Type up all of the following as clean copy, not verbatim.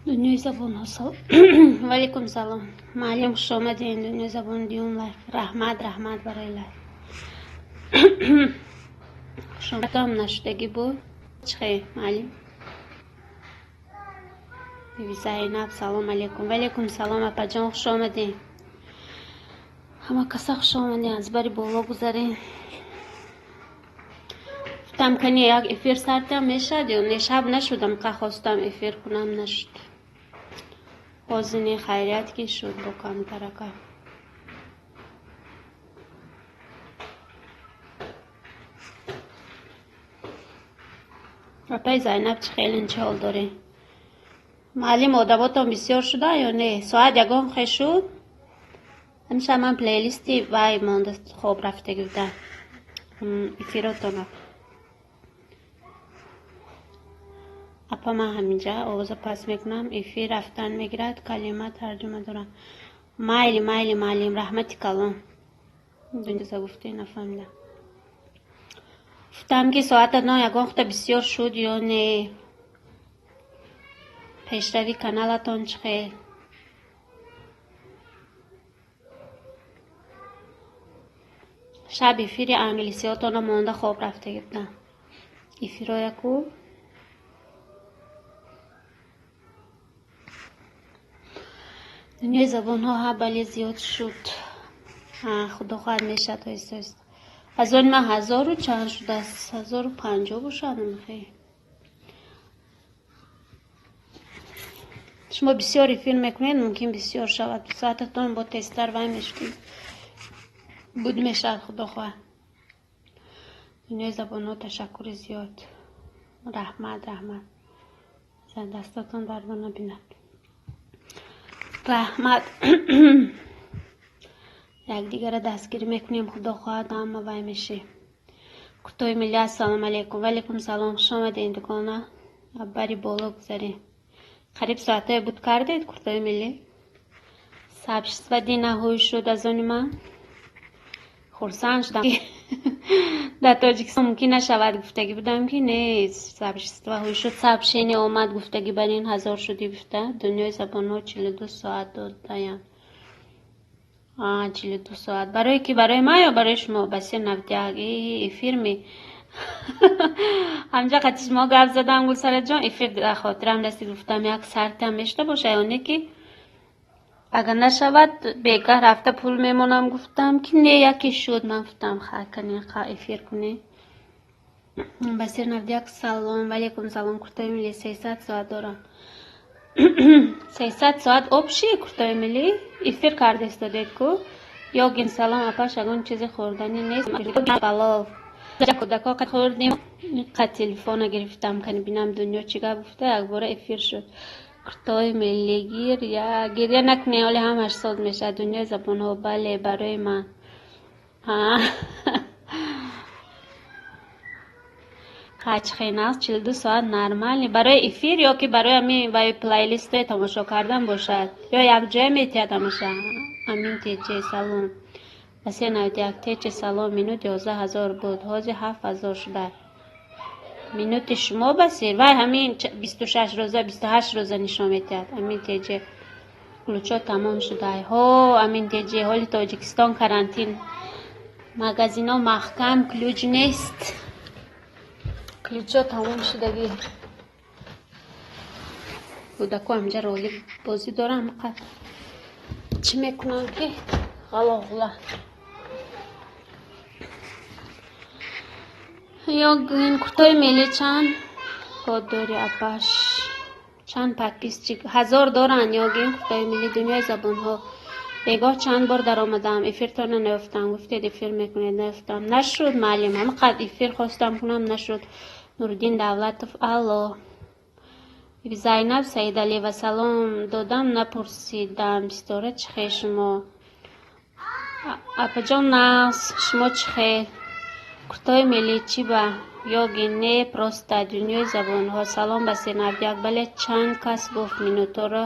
Дунёи забонҳо, валейкум салом, муаллим, хуш омадем. Дунёи забон, дуюм лайк. Раҳмат, раҳмат барои лайк. Хушомадам, нашудагӣ буд. Чихе, муаллим? Биби Зайнаб, салом алейкум. Валейкум салом, апаҷон, хуш омадем. Ҳама каса хуш омадем. Аз бари боло гузарем. Гуфтам, кани як эфир сартам мешавад ё не. Шаб нашудам, ка хостам эфир кунам, нашуд. Ҳозини хайрият, ки шуд бо камтарака. Апаи Зайнаб, чӣ хелин, чӣ ҳол дорем? Муаллим, одамотон бисёр шуда ё не? Соат ягон хе шуд. Ҳамеша ман плейлисти вай монда, хоб рафтагӣ будам эфиротона. Апа, ман ҳаминҷа овоза пас мекунам, эфир рафтан мегирад, калима тарҷума дорам. Майли, майли, муаллим, раҳмати калон. Дунҷа гуфте, нафаҳмидам. Гуфтам, ки соата ягон хута бисёр шуд ё не. Пешрави каналатон чӣ хел? Шаб эфири англисиётона монда, хоб рафтагӣ будам. Эфироя ку. Дунёи забонҳо, ҳа, бале, зиёд шуд. Худо хоҳад, мешавад оҳиста оҳиста. Аз он ман ҳазору чанд шудааст, 1050 бошад. Намехе, шумо бисёр эфир мекунед, мумкин бисёр шавад. Соататон бо тезтар вай мешуд, буд мешавад, худо хоҳад. Дунёи забонҳо, ташаккури зиёд, раҳмат, раҳмат, дастатон дардо набинад, раҳмат. Якдигара дастгирӣ мекунем, худо хоҳад, ҳама вай мешем. Куртои милли, ассалому алайкум. Валейкум салом, хуш омадед, дукона. Бари боло гузарем. Қариб соатое буд кардед, куртои миллӣ. Сообщество дина ҳуй шуд, аз они ман хурсанд шудам. Дар Тоҷикистон мумкин нашавад гуфтагӣ будам, ки не, сообщество ҳуй шуд, сообщение омад, гуфтагӣ бар ин ҳазор шудӣ гуфта. Дунёи забонҳо, 42 соат додаям. 42 соат барои ки, барои ман ё барои шумо? Басир навдяк эфирми ҳамҷа қати шумо гап задам, Гулсараҷон, эфир дар хотирам расид. Гуфтам, як сартам мешуда боша ё не, ки агар нашавад, бегаҳ рафта пул мемонам. Гуфтам, ки не, яке шуд. Ман гуфтам, ха, кани эфир кунем. Басир навдяк, салом. Валейкум салом. Куртои милли, 300 соат дорам. 300 соат общий, куртои миллӣ, эфир карда истодед ку. Ёгин, салом, апаш, ягон чизи хӯрданӣ нест? Палов кӯдако хӯрдем. Қа телефона гирифтам, кани бинам дунё чӣ гап гуфта, якбора эфир шуд. Куртои миллӣ, гиря, гиря накунед, ҳоли ҳамаш соз мешавад. Дунёи забонҳо, бале, барои ман. Ҳачхенас, 42 соат нормально барои эфир ё ки барои ҳамин вай плейлистое тамошо кардан бошад ё якҷоя метиҳад ҳамаша? Амин теҷе, салом. Басе 91 тече, салом. Минут 11 000 буд, ҳозир 7000 шуда. Минути шумо, Басир, вай ҳамин 26 рӯза, 28 рӯза нишон медиҳад. Амин теҷе, ключо тамом шудай. Ҳо, амин теҷе, ҳоли Тоҷикистон карантин, магазино маҳкам, ключ нест, ключо тамом шудагӣ. Кӯдако ҳамҷа ролик бозӣ дорам, чӣ мекунанд, ки ғалоғула. Ё ин куртои милли, чанд код дори, апаш? Чанд подписчик, ҳазор доранд? Ёгин, куртои милли, дунёи забонҳо, бегоҳ чанд бор даромадам, эфиртона наёфтам. Гуфтед, эфир мекунед, наёфтам. Нашуд, муаллим, ҳама қад эфир хостам кунам, нашуд. Нуриддин Давлатов, алло. Зайнаб Саидалиева, салом додам, напурсидам. Ситора, чӣ хел шумо? Апаҷон, нағз, шумо чӣ хел? Куртои миллӣ, чӣ ба ёги не, просто. Дунёи забонҳо, салом. Басир навдяк, бале, чанд кас гуфт, минуторо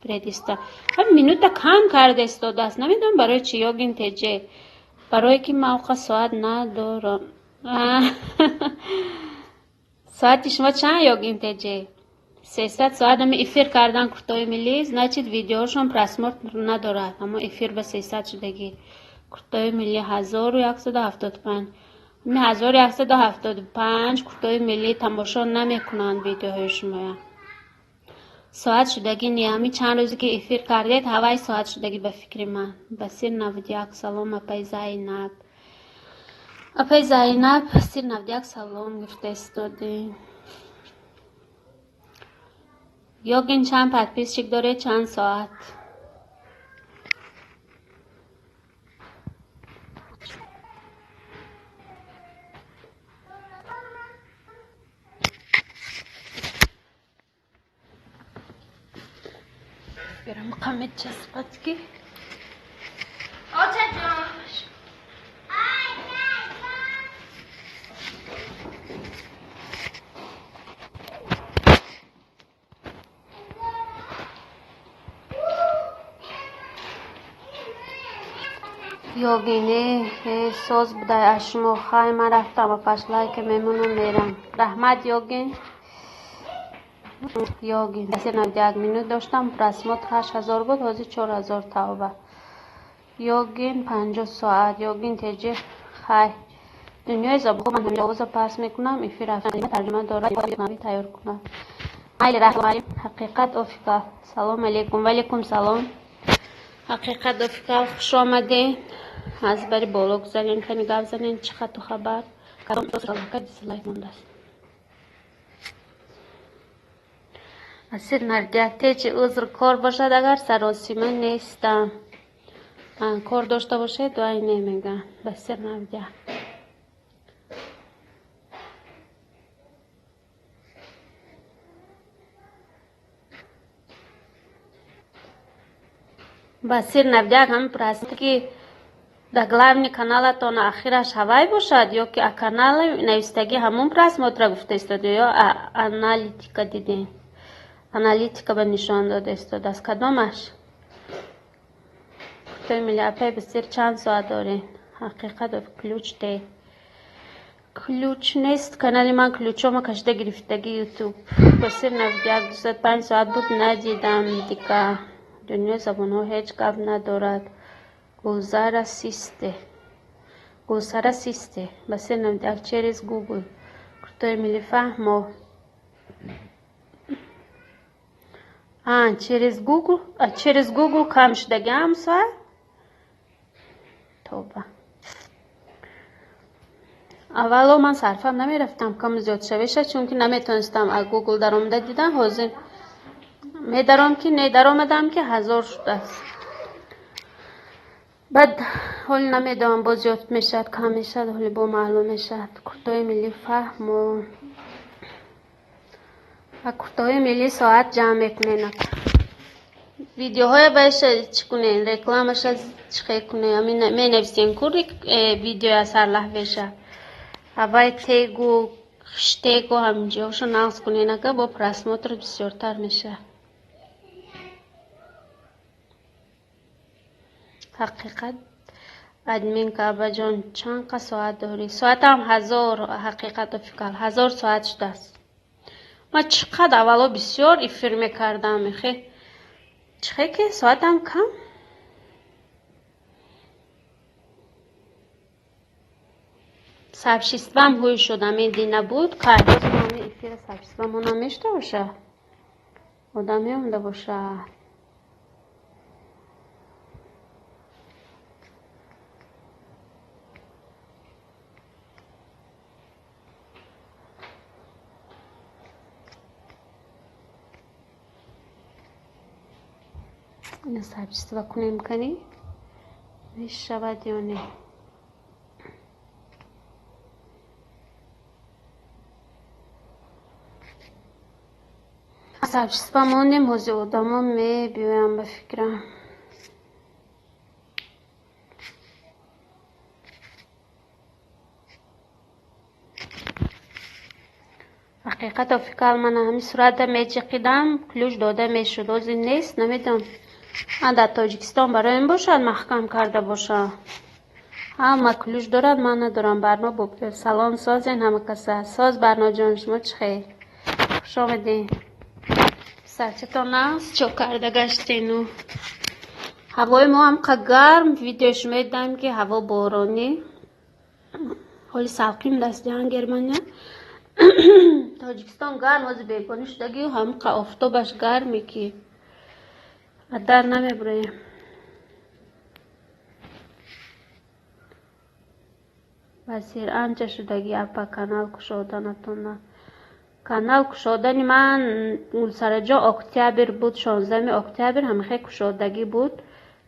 предиста. Ҳам минута кам карда истодааст, намедонам барои чӣ. Ёгин теҷе, барое ки ман оқа соат надорам. Соати шумо чанд, ёгин теҷе? 300 соат ами эфир кардан куртои миллӣ, значит, видеошон просмотр надорад, аммо эфир ба 300 шудагӣ. Куртои миллӣ 1175, ами 1175 куртои миллӣ тамошо намекунанд видеоҳои шумоя. Соат шудагӣ не, ҳами чанд рӯзе ки эфир кардед, ҳавай соат шудагӣ ба фикри ман. Басир 91, салом, апаи Зайнаб. Апаи Зайнаб, Басир 91 салом гуфта истодем. Ёгин, чанд подписчик доред, чанд соат? Берам мечаспад ки. Очаҷон. Ёгине, соз будай аз шумо. Хай, ман рафтам, апаш, лайка мемонам, мерам. Раҳмат, Ёгин. Ёгин, 91 минут доштам, просмотр 8000 буд, ҳозир 4000, тавба. Ёгин, 50 соат. Ёгин теҷи, хай. Дунёи забон, ман ҳамин овоза пас мекунам, эфир тарҷума дорад, тайёр кунам. Майли, раҳмат. Ҳақиқат Офика, салом алейкум. Валейкум салом. Ҳақиқат Офика, хуш омадед. Аз бари боло гузарен, кани гап занен, чӣ хату хабар? Дизлайк мондааст. Асир 91 течи, узр, кор бошад агар, саросима нестам. Кор дошта бошед, вай немегам. Басир 91. Басир 91, ҳам просмотр ки дар главный каналатон ахираш ҳавай бошад ё ки канали навистагӣ, ҳамон просмотра гуфта истода ё аналитика дидем? Аналитика ба нишон дода истодааст. Кадомаш? Куртои милли, апай Басир, чанд соат дорем? Ҳақиқат, ключ де. Ключ нест канали ман, ключома кашида гирифтагӣ ютуб. Басир 91, 205 соат буд, надидам дига. Дунёи забонҳо ҳеҷ гап надорад. Гулзара систе. Гулсара систе. Басир 91, через Гугл. Куртои милли, фаҳмо. А, через Гугл, а через Гугл кам шудагӣ ҳам соат? Тоба. Аввало ман сарфам намерафтам кам зиёд шавеша, чунки наметонистам аз Гугл даромада дидам, ҳозир медаром ки не даромадам ки 1000 шудааст. Баъд ҳоли намедонам, боз зиёд мешавад, кам мешавад, ҳоли бо маълум мешавад. Куртои миллӣ, фаҳмо. А куртои миллӣ соат ҷамъ мекунен. Видеоҳое баша чӣ кунен, рекламаша чӣ хел кунен, ами менависен ку видеоя сарлаҳвеша. Аввай тегу хештегу ҳаминҷоҳошо нағз кунен, ага бо просмотр бисёртар мешавад. Ҳақиқат админка, абаҷон, чанд қа соат дорӣ? Соатам 1000, Ҳақиқат Офикал, 1000 соат шудааст. Ман чӣ қадр аввало бисёр эфир мекардам, хе чӣ хе ки соатам кам? Сообществам ҳуй шуд, ҳамин дина буд, кай ҳамин эфира сообществам намешуда бошад? Одам меомада бошад. Ина сообщество кунем, кани мешавад ё не? Сообщество монем, ҳозир одамо мебиёям ба фикрам. Ҳақиқат Офикал, мана ҳамин сурата мечиқидам, ключ дода мешуд, ҳозир нест, намедонам. Ман дар Тоҷикистон барои ин бошад, маҳкам карда бошад. Ҳама ключ дорад, ман надорам. Барно бо салом, созен ҳама каса. Соз, Барноҷон, шумо чӣ хел? Хуш омадед. Писарчатон аст, чо карда гаштену? Ҳавои мо ҳамқа гарм, видеош медиҳам, ки ҳаво боронӣ. Ҳоли салқим дастиҳан Германия. Тоҷикистон гарм, ҳозир бегонӣ шудагӣ, ҳамқа офтобаш гарме, ки дар намебуроем. Васир анча шудагӣ, апа, канал кушоданатона. Канал кушодани ман, Гулсараҷон, октябр буд, 16 октябр ҳамихе кушодагӣ буд.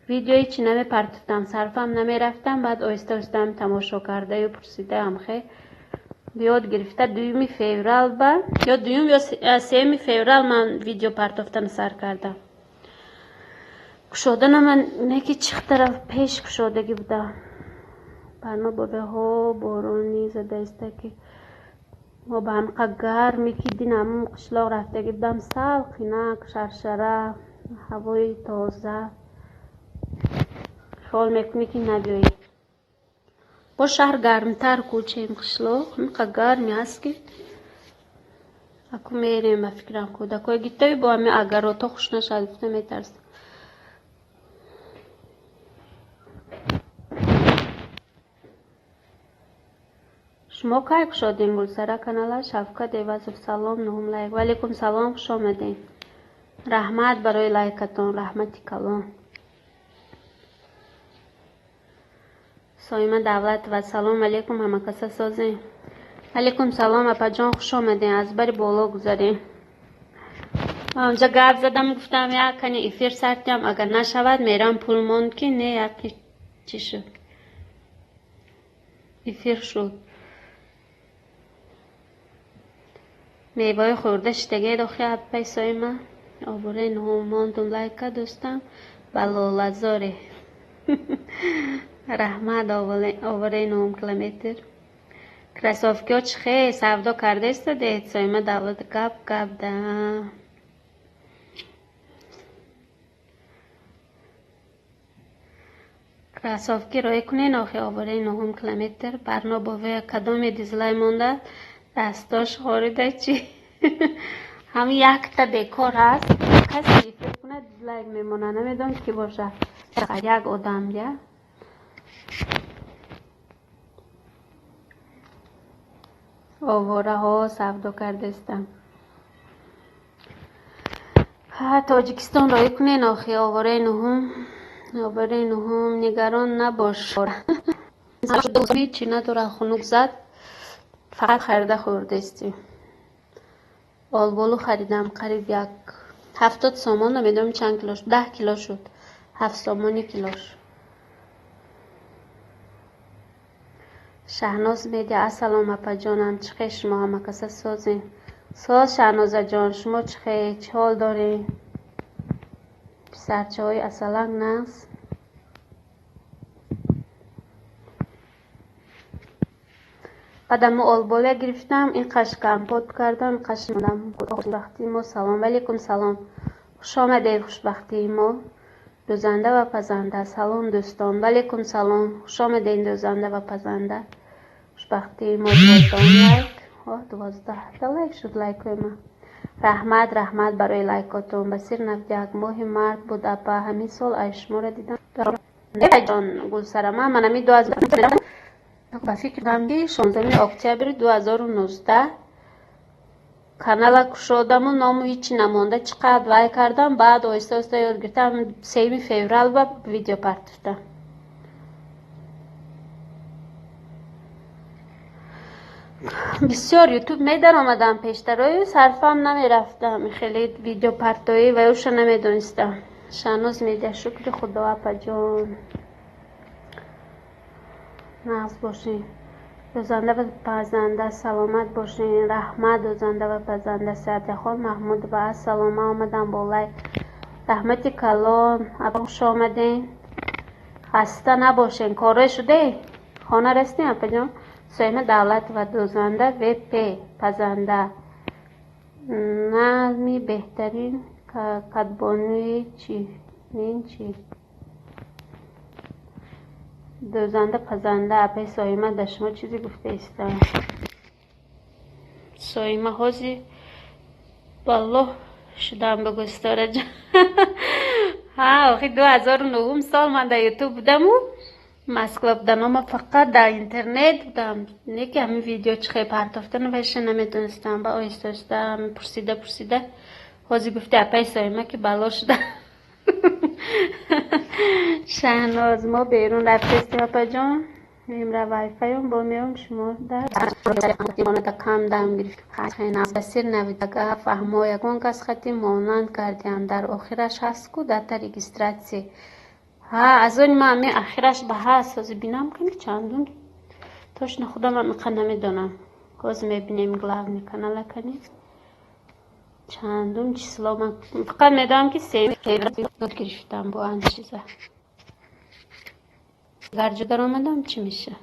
Видеои чӣ намепартофтам, сарфам намерафтам, баъд оҳиста оҳиста тамошо кардаю пурсида ҳамихе ёд гирифта. 2 феврал ба ё дуюм ё 3 феврал ман видео партофтан сар кардам. Кушодана ман не ки чихтара пеш кушодагӣ буда. Барно бобеҳо боронӣ задаиста, ки мо ба ҳамқа гарме, ки дин ҳамун қишлоқ рафтагӣ будам, салқинак, шаршара, ҳавои тоза. Хиёл мекунӣ, ки набиёӣ. Бо шаҳр гармтар кӯчем қишлоқ, ҳамқа гарме ҳаст, ки аку мерем, ба фикрам, кӯдакҳои гитои бо ҳами агарото хуш нашавад, гуфта метарсам. Шумо кай кушодем, Гулсара, канала? Шавкат Эвазов, салом, нуҳум лайк. Ваалайкум салом, хуш омадем. Раҳмат барои лайкатон, раҳмати калон. Соима Давлатова, салом алейкум, ҳамакаса созем. Алейкум салом, апаҷон, хуш омадем, аз бари боло гузарем. Онҷа гап задам, гуфтам, як кани эфир сартиам, агар нашавад, мерам, пул монд, ки не, як чӣ шуд. Эфир шуд. Меваи хӯрда шидагед охи, аппаи Соима? Обураи нуҳум мондум лайка, дӯстам, ба лолазоре. Раҳмат, овораи нуҳум километр. Кроссовкиҳо чӣ хел савдо карда истодед? Соима Давлат, гап гап да. Кроссовки роӣ кунен охи, овораи нуҳум километр. Барно бове кадоме дизлай монда, дастош хорида чӣ? Ҳамин якта бекор ҳаст, касе эфир кунад, дизлайк мемонад, намедонам ки бошад. Як одам я. Овораҳо савдо кардаистам. Ҳа, Тоҷикистон роӣ кунен охи, овораи нуҳум. Овораи нуҳум, нигарон набош. Ҳечи надорад, хунук зад. Фақат харида хӯрдаистем. Олболу харидам, қариб як 70 сомон, намедонам чанд кило шуд, 10 кило шуд. 7 сомони килош. Шаҳноз Медиа, ассалом, апаҷонам, чӣ хел шумо, ҳамакаса созем? Соз, Шаҳнозаҷон, шумо чӣ хел, чӣ ҳол доред? Писарчаҳои асалак нағз? Баъдам олболя гирифтам, ин қаш компот кардам, қаш мондам. Хушбахтии мо, салом. Валейкум салом. Хуш омадед, хушбахтии мо. Дӯзанда ва пазанда. Салом, дӯстон. Валейкум салом. Хуш омадед, дӯзанда ва пазанда. Хушбахтии мо, 12 лайк. О, 12 лайк шуд лайкҳои ман. Раҳмат, раҳмат барои лайкотон. Басир 91 моҳи март буд, апа, ҳамин сол ай шуморо дидам. Ҷон Гулсара, ман ҳамин ба фикр дорам, ки 16 октябри 2019 канала кушодаму ному ҳичи намонда, чӣ қадр вай кардам, баъд оҳиста оҳиста ёд гирифтам, 3 феврал ба видео партофтам. Бисёр ютуб медаромадам пештарою, сарфам намерафтам, хеле видеопартоӣ ва ёша намедонистам. Шаҳноз Медиа, шукри Худо, апаҷон. Нағз бошед. Дӯзанда ва пазанда, саломат бошед. Раҳмат, дӯзанда ва пазанда. Саъдияхон Маҳмудова, ассалом, ман омадам бо лайк. Раҳмати калон, апа, хуш омадед. Хаста набошед. Корое шуде? Хона расидем, апаҷон? Соима Давлатова, дӯзанда ВП пазанда. Нами беҳтарин кадбонуи чӣ? Нин чӣ? Дӯзанда пазанда, апаи Соима дар шумо чизе гуфтаистам. Соима ҳози валлоҳ Шудам бигӯ, Ситораҷон. Ҳа, охи 2009 сол ман дар Ютуб будаму Москва будам, ама фақат дар интернет будам. Не ки ҳамин видео чӣ хел партофтану вайша намедонистам. Ба оҳиста оҳиста пурсида пурсида ҳозир гуфти апаи Соима ки бало шуда. Шаҳноз, мо берун рафтестем, апаҷон. Мемра вайфайум бо меом шумо дар кам дам гирифт. Басир навидага фаҳмо ягон кас хати монанд кардиам, дар охираш ҳаст ку дата регистрация. Ҳа, аз они ман ҳамин ахираш ба ҳаст. Ҳозир бинам кани чандум, точно худамам иқа намедонам. Ҳозир мебинем главный канала кани чандум число. Ман фақат медонам ки 3 гирифтам бо ан чиза. Гарҷо даромадам чӣ меша?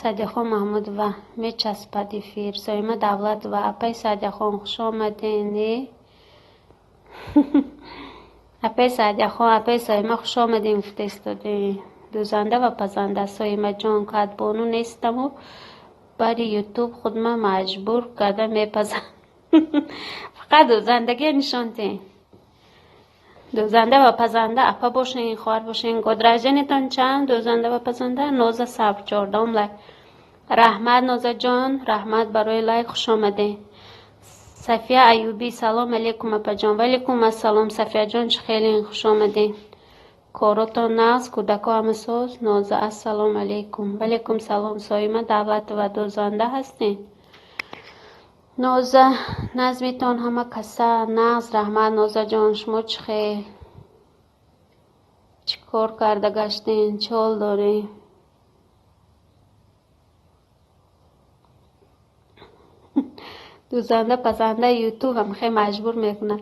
Саъдияхон Маҳмудова мечаспад эфир. Соима Давлатова, апаи Саъдияхон, хуш омаден. Не, апаи Саъдияхон, апаи Соима, хуш омадем гуфта истодем. Дӯзанда ва пазанда. Соимаҷон, кадбону нестаму бари Ютуб худма маҷбур карда мепазам. Фақат дӯзандагия нишон диҳем. Дӯзанда ва пазанда апа бошен, хоҳар бошен. Год рождения тон чанд, дӯзанда ва пазанда? Ноза Сабр, 14-ум лайк. Раҳмат, Нозаҷон, раҳмат барои лайк, хуш омадем. Сафия Аюбӣ, салом алейкум, апаҷон. Ваалейкум ассалом, Сафияҷон, чӣ хелен, хуш омадем. Коротон нағз, кӯдако ҳама соз? Ноза, ассалому алейкум. Ваалейкум салом. Соима Давлатова, дӯзанда ҳастен? Ноза, назмитон ҳама каса нағз, раҳмат, Нозаҷон, шумо чӣ хел? Чӣ кор карда гаштен? Чӣ ҳол дорем? Дӯзанда пазанда Ютуб ҳам хел маҷбур мекунад.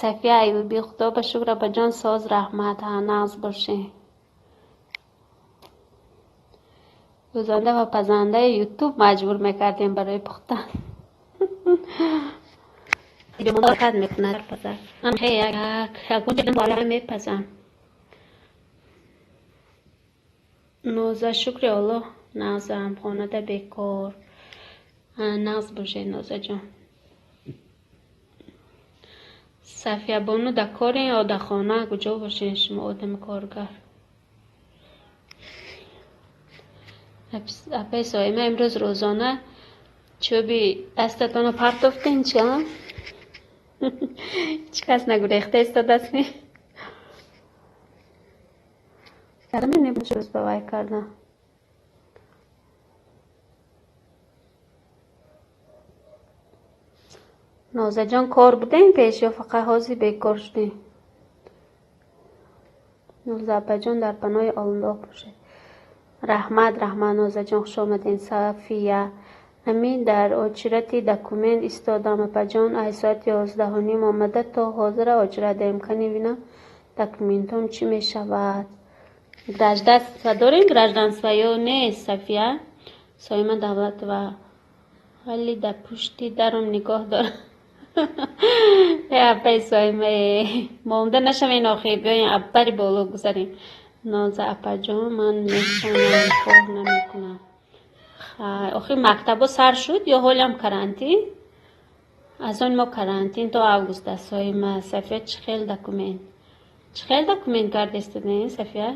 Сафия Аюбӣ, худо ба шукр, апаҷон, соз, раҳмат, ҳа, нағз бошед. Дӯзанда ва пазандаи Ютуб маҷбур мекардем барои пухтан. Мекунад мепазам. Ноза, шукри Аллоҳ, нағзам, хонада бекор. Нағз бошед, Нозаҷон. Сафиябону, дар корен ё дар хона? Куҷо бошед шумо, одами коргар? Апаи Соима, имрӯз рӯзона чӯби дастатонро партофтен чи? Ҳеҷ кас нагурехта истодааст ми? Ба вай кардам. Нозаҷон, кор будем пеш ё фақат ҳозир бекор шудем? Ноза апаҷон, дар паноҳи Аллоҳ бошед. Раҳмат, раҳмат, Нозаҷон, хуш омадем. Сафия, ҳамин дар очирати документ истодам, апаҷон, аз соати 11:30 омада то ҳозира очиратдаем. Кани бинам документом чӣ мешавад. Гражданство дорем, гражданство ё нест, Сафия? Соима Давлатова, вале дар пушти даром нигоҳ дорам. Э, апаи Соима, монда нашавен охир, биёен аббари боло гузарем. Ноза апаҷон, ман мехонам, кор намекунам. Хай, охир мактабо сар шуд ё ҳолиам карантин? Аз он мо карантин то август аст. Соима, Сафия, чӣ хел документ? Чӣ хел документ кардестуден, Сафия?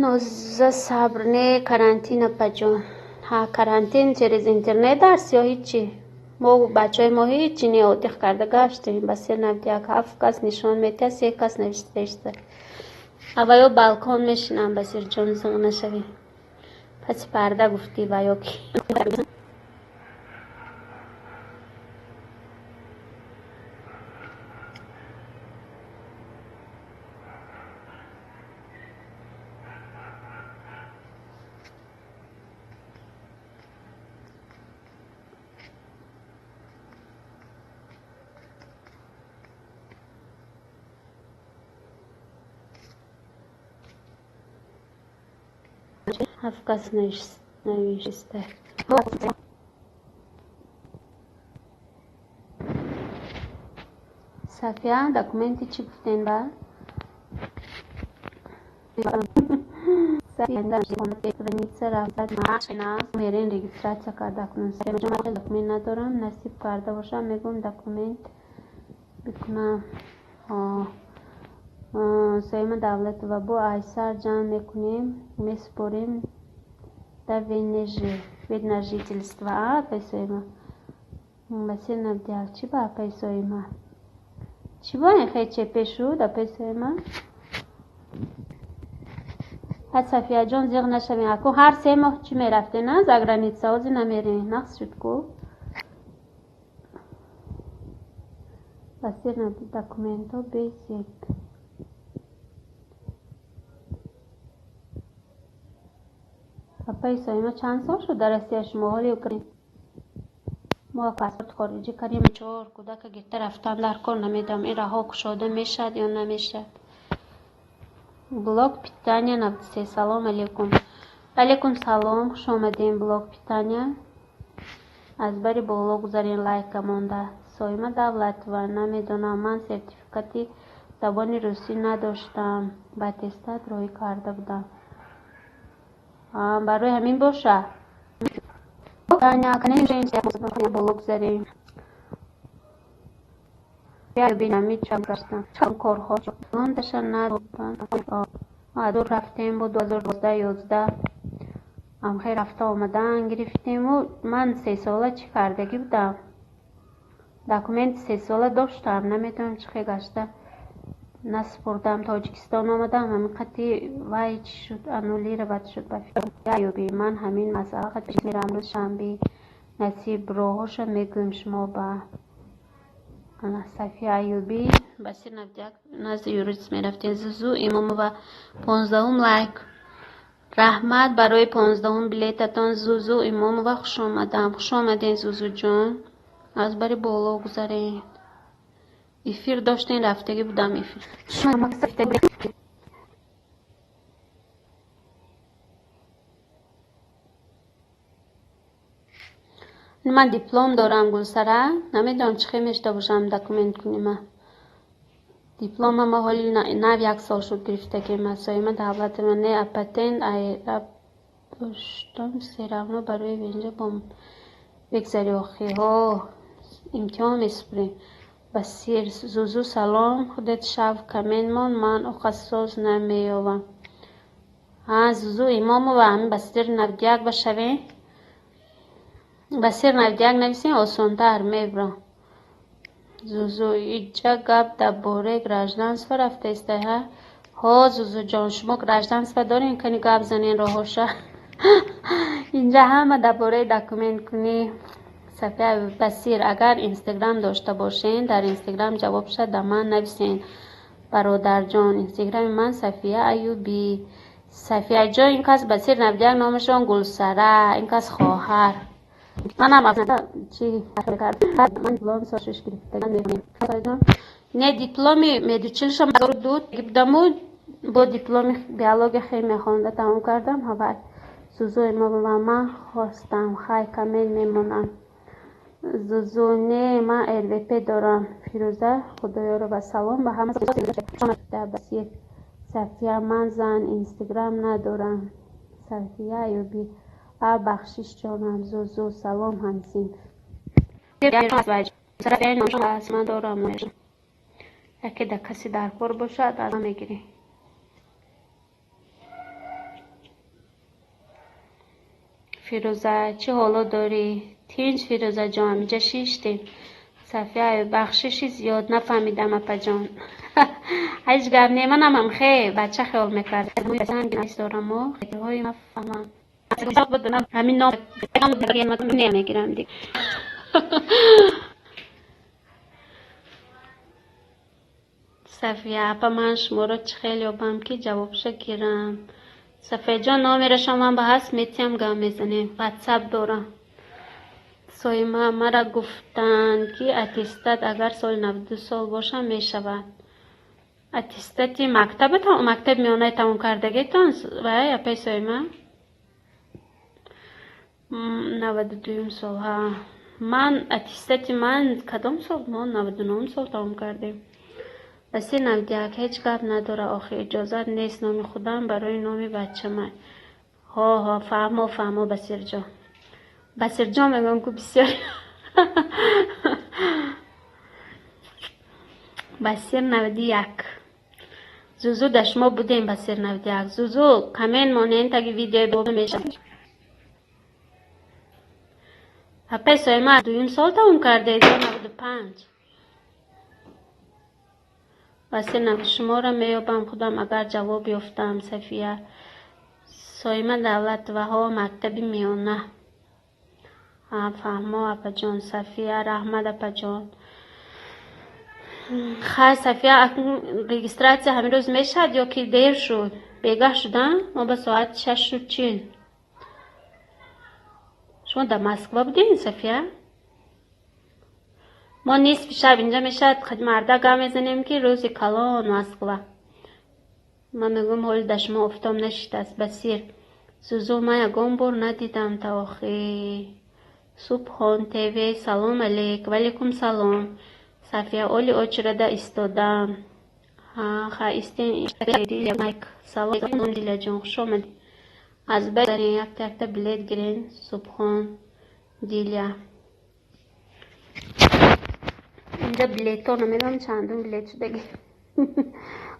Ноза Сабр, не, карантин, апаҷон. Ҳа, карантин через интернет дарс ё ҳичи? Мо бачаҳои мо ҳичи не, отдых карда гаштем. Ба се навди як ҳафт кас нишон метиҳад, се кас навишта иста. Аввало балкон мешинам, Басирҷон, зиқ нашавӣ. Паси парда гуфтӣ ва ё ки Ҳафт кас навишта. Сафия, документи чӣ гуфтен ба? Мерен регистрация карда кунам. Документ надорам, насиб карда бошам, мегӯм документ бикунам. Соима Давлатова, бо айсар ҷамъ мекунем, месупорем да вид на жительство. А, апай Соима? Басир Набдиак, чӣ ба апай Соима? Чӣ бо ин хел чепе шуд, апай Соима? Ҳа, Сафияҷон, зиғ нашавем. Аку ҳар 3 моҳ чӣ мерафтен, а, за граница, ҳозир намерем. Нақс шуд ку. Басир Набди, документҳо безеб. Апаи Соима, чанд сол шуд дар Россия шумо? Ҳоли мо паспорт хориҷӣ кардем, чор кӯдака гирифта рафтан дар кор. Намедонам, ин раҳо кушода мешавад ё намешавад. Блок питания 93, салом алейкум. Алейкум салом, хуш омадем, блок питания. Аз бари боло гузарен, лайка монда. Соима Давлатова, намедонам, ман сертификати забони русӣ надоштам, ба аттестат роҳӣ карда будам. Барои ҳамин боша. Боло гузарем. Корҳо рафтем бо 2012, 11 амхе рафта омадан гирифтему. Ман 3 сола чӣ кардагӣ будам, документи 3 сола доштам, наметавонам чӣ хел гашта насупурдам. Тоҷикистон омадам, ҳамин қати вай чӣ шуд, аннулировать шуд. Ба фикр ман ҳамин масъала мерам. Рӯз шанбе насиб роҳоша мегӯем шумо ба Сафия Аюбӣ. Басир Навдияк, назди юрист мерафтем. Зузу Имомова, 15-ум лайк. Раҳмат барои 15-ум билетатон, Зузу Имомова, хуш омадам. Хуш омадем, Зузуҷон. Аз бари боло гузаред. Эфир доштем, рафтагӣ будам эфир. Ман диплом дорам, Гулсара, намедонам чӣ хел мешуда бошам документ кунима. Дипломама ҳоли нав як сол шуд гирифтагима. Соима Давлатова, не, патент айра доштам, всё равно барои ВНЖ бо бигзари охи. Ҳо, имтиҳон месупорем. Басир Зузу, салом, худет шав коммент мон, ман оқасоз намеёвам. Ҳа, Зузу Имомова, ҳамин Басир 91 башавем. Басир 91 нависем, осонтар мебарам. Зузу, иҷа гап дар бораи гражданство рафта истай, ҳа? Ҳо, Зузуҷон, шумо гражданство дорем, кани гап занен роҳоша. Инҷа ҳама дар бораи документкунӣ. Сафия Басир, агар инстаграм дошта бошен, дар инстаграм ҷавобша да ман нависен. Бародарҷон, инстаграми ман Сафия Аюбӣ. Сафияҷон, ин кас Басир 91 номашон Гулсара, ин кас хоҳар. Манам чи ман диплом соли шиш гирифта. Не, дипломи медучилища ду будаму, бо дипломи биология, химия хонда тамом кардам. Ҳавай Зузу Имомова, ман хостам, хай коммент мемонам. Зузу, не, ман РВП дорам. Фирӯза Худоёрова, салом ба ҳама. Басир Сафия, ман зан, инстаграм надорам. Сафия Аюбӣ, а, бахшиш ҷонам. Зузу, салом, ҳамсинф. Ман дорам, яке да касе дар кор бошад, аз ман мегирӣ. Фирӯза, чӣ ҳоло дорӣ? Тинҷ, Фирӯзаҷон, ҳаминҷа шиштем. Сафия, бахшиши зиёд, нафаҳмидам, апаҷон. Ҳеҷ гап не, манам хе бача хиёл мекардам. Дорамо нафаҳмам. Ҳамин ном мегирам диг. Сафия апа, ман шуморо чӣ хел ёбам, ки ҷавобша гирам? Сафияҷон, номерашон ман ба ҳаст, метиҳам, гап мезанем. Ватсап дорам. Соима, мара гуфтанд, ки аттестат агар соли 92 сол бошам мешавад. Аттестати мактабатон, мактаби миёнаи тамом кардагитон вай, апаи Соима? 92-юм сол. Ҳа, ман аттестати ман кадом сол? Мо 99-ум сол тамом кардем. Басир 91, ҳеҷ гап надора, охи иҷозат нест, номи худам барои номи бачамай. Ҳо, ҳо, фаҳмо, фаҳмо, Басирҷон. Басирҷон мегӯям ку бисёр. Басир 91. Зузу, да шумо будем, Басир 91. Зузу, коммент монен таги видеои мешавад. Апай Соима, дуюм сол тамом кардед ё 95? Басир шуморо меёбам худам, агар ҷавоб ёфтам. Сафия. Соима Давлатоваҳо, мактаби миёна. Фаҳмо, апаҷон. Сафия, раҳмат, апаҷон. Хай, Сафия, регистрация ҳамин рӯз мешавад ё ки дер шуд? Бегаҳ шуда? Мо ба соати 6:40. Шумо дар Москва будем, Сафия? Мо нисфи шаб инҷа мешавад, марда гап мезанем, ки рӯзи калон Москва. Ман мегӯям, ҳоли дар шумо офтоб нашидааст. Басир. Зузу, ман ягон бор надидам та охи. Субҳон ТВ, салом алейк. Валейкум салом. Сафия, оли очереда истодам. Ха, истен. Салом, Дилаҷон, хуш омадед. Аз якта якта билет гирен. Субҳон, Диля. Инҷа билетҳо намедонам чандум билет шудаги.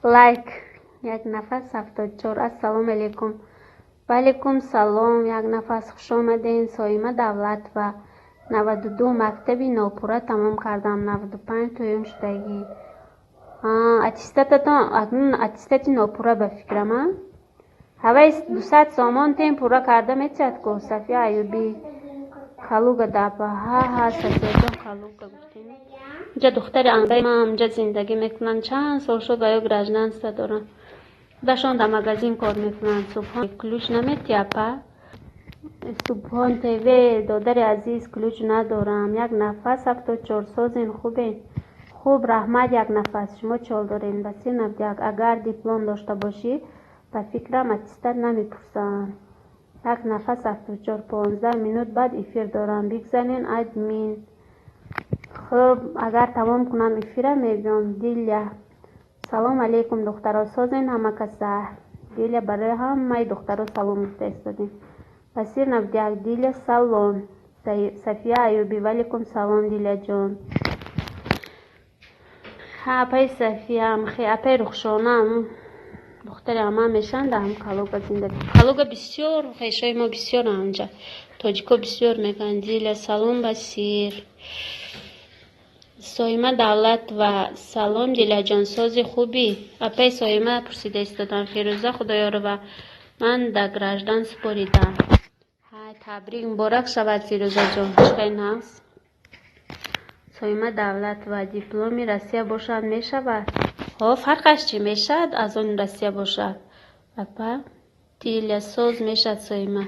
Лайк. Як нафас 74. Ассалому алейкум. Ваалейкум салом. Як нафас, хуш омаден. Соима Давлатова. 92 мактаби нопурра тамом кардам. 95 туюм шудагӣ. Аттестататон акнун аттестати нопурра ба фикрам, а? Ҳаваи 200 сомон тем пурра карда метиҳад ку. Сафия Аюбӣ. Калуга дапа. Ҳа, ҳа, Сафияҷон, Калуга гуфтем. Инҷа духтари амбаи ман инҷа зиндагӣ мекунанд. Чанд сол шуд, ва ё гражданство доранд. Худашон дар магазин кор мекунанд. Субҳон, ключ наметиҳ, апа? Субҳон ТВ, додари азиз, ключ надорам. Як нафас 74, созен, хубен? Хуб, раҳмат, як нафас. Шумо чол дорем? Басир 91, агар диплом дошта бошӣ, ба фикрам, аттестат намепурсанд. Як нафас 74, 15 минут баъд эфир дорам, бигзанен админ. Хуб, агар тамом кунам эфира, мебиём. Диля, салом алейкум, духтаро, созен ҳама каса? Диля, барои ҳамаи духтаро салом гуфта истодем. Басир 91, Диля, салом. Сафия Аюбӣ, валейкум салом, Диляҷон. Ҳа, апаи Сафиям, хе, апаи Рухшонаам духтари ама мешаванд, дар ҳам Калуга зиндагӣ. Калуга бисёр хешои мо бисёранд онҷа. Тоҷико бисёр мегӯянд. Диля, салом, Басир. Соима Давлатова, салом, Диляҷон, сози, хубӣ? Апаи Соима пурсида истодам. Фирӯза Худоёрова, ман да граждан супоридам. Ҳай, табрик, муборак шавад, Фирӯзаҷон. Чӣ нағз? Соима Давлатова, дипломи Россия бошад, мешавад? Ҳо, фарқаш чӣ мешавад, аз он Россия бошад? Апа Диля, соз мешавад, Соима.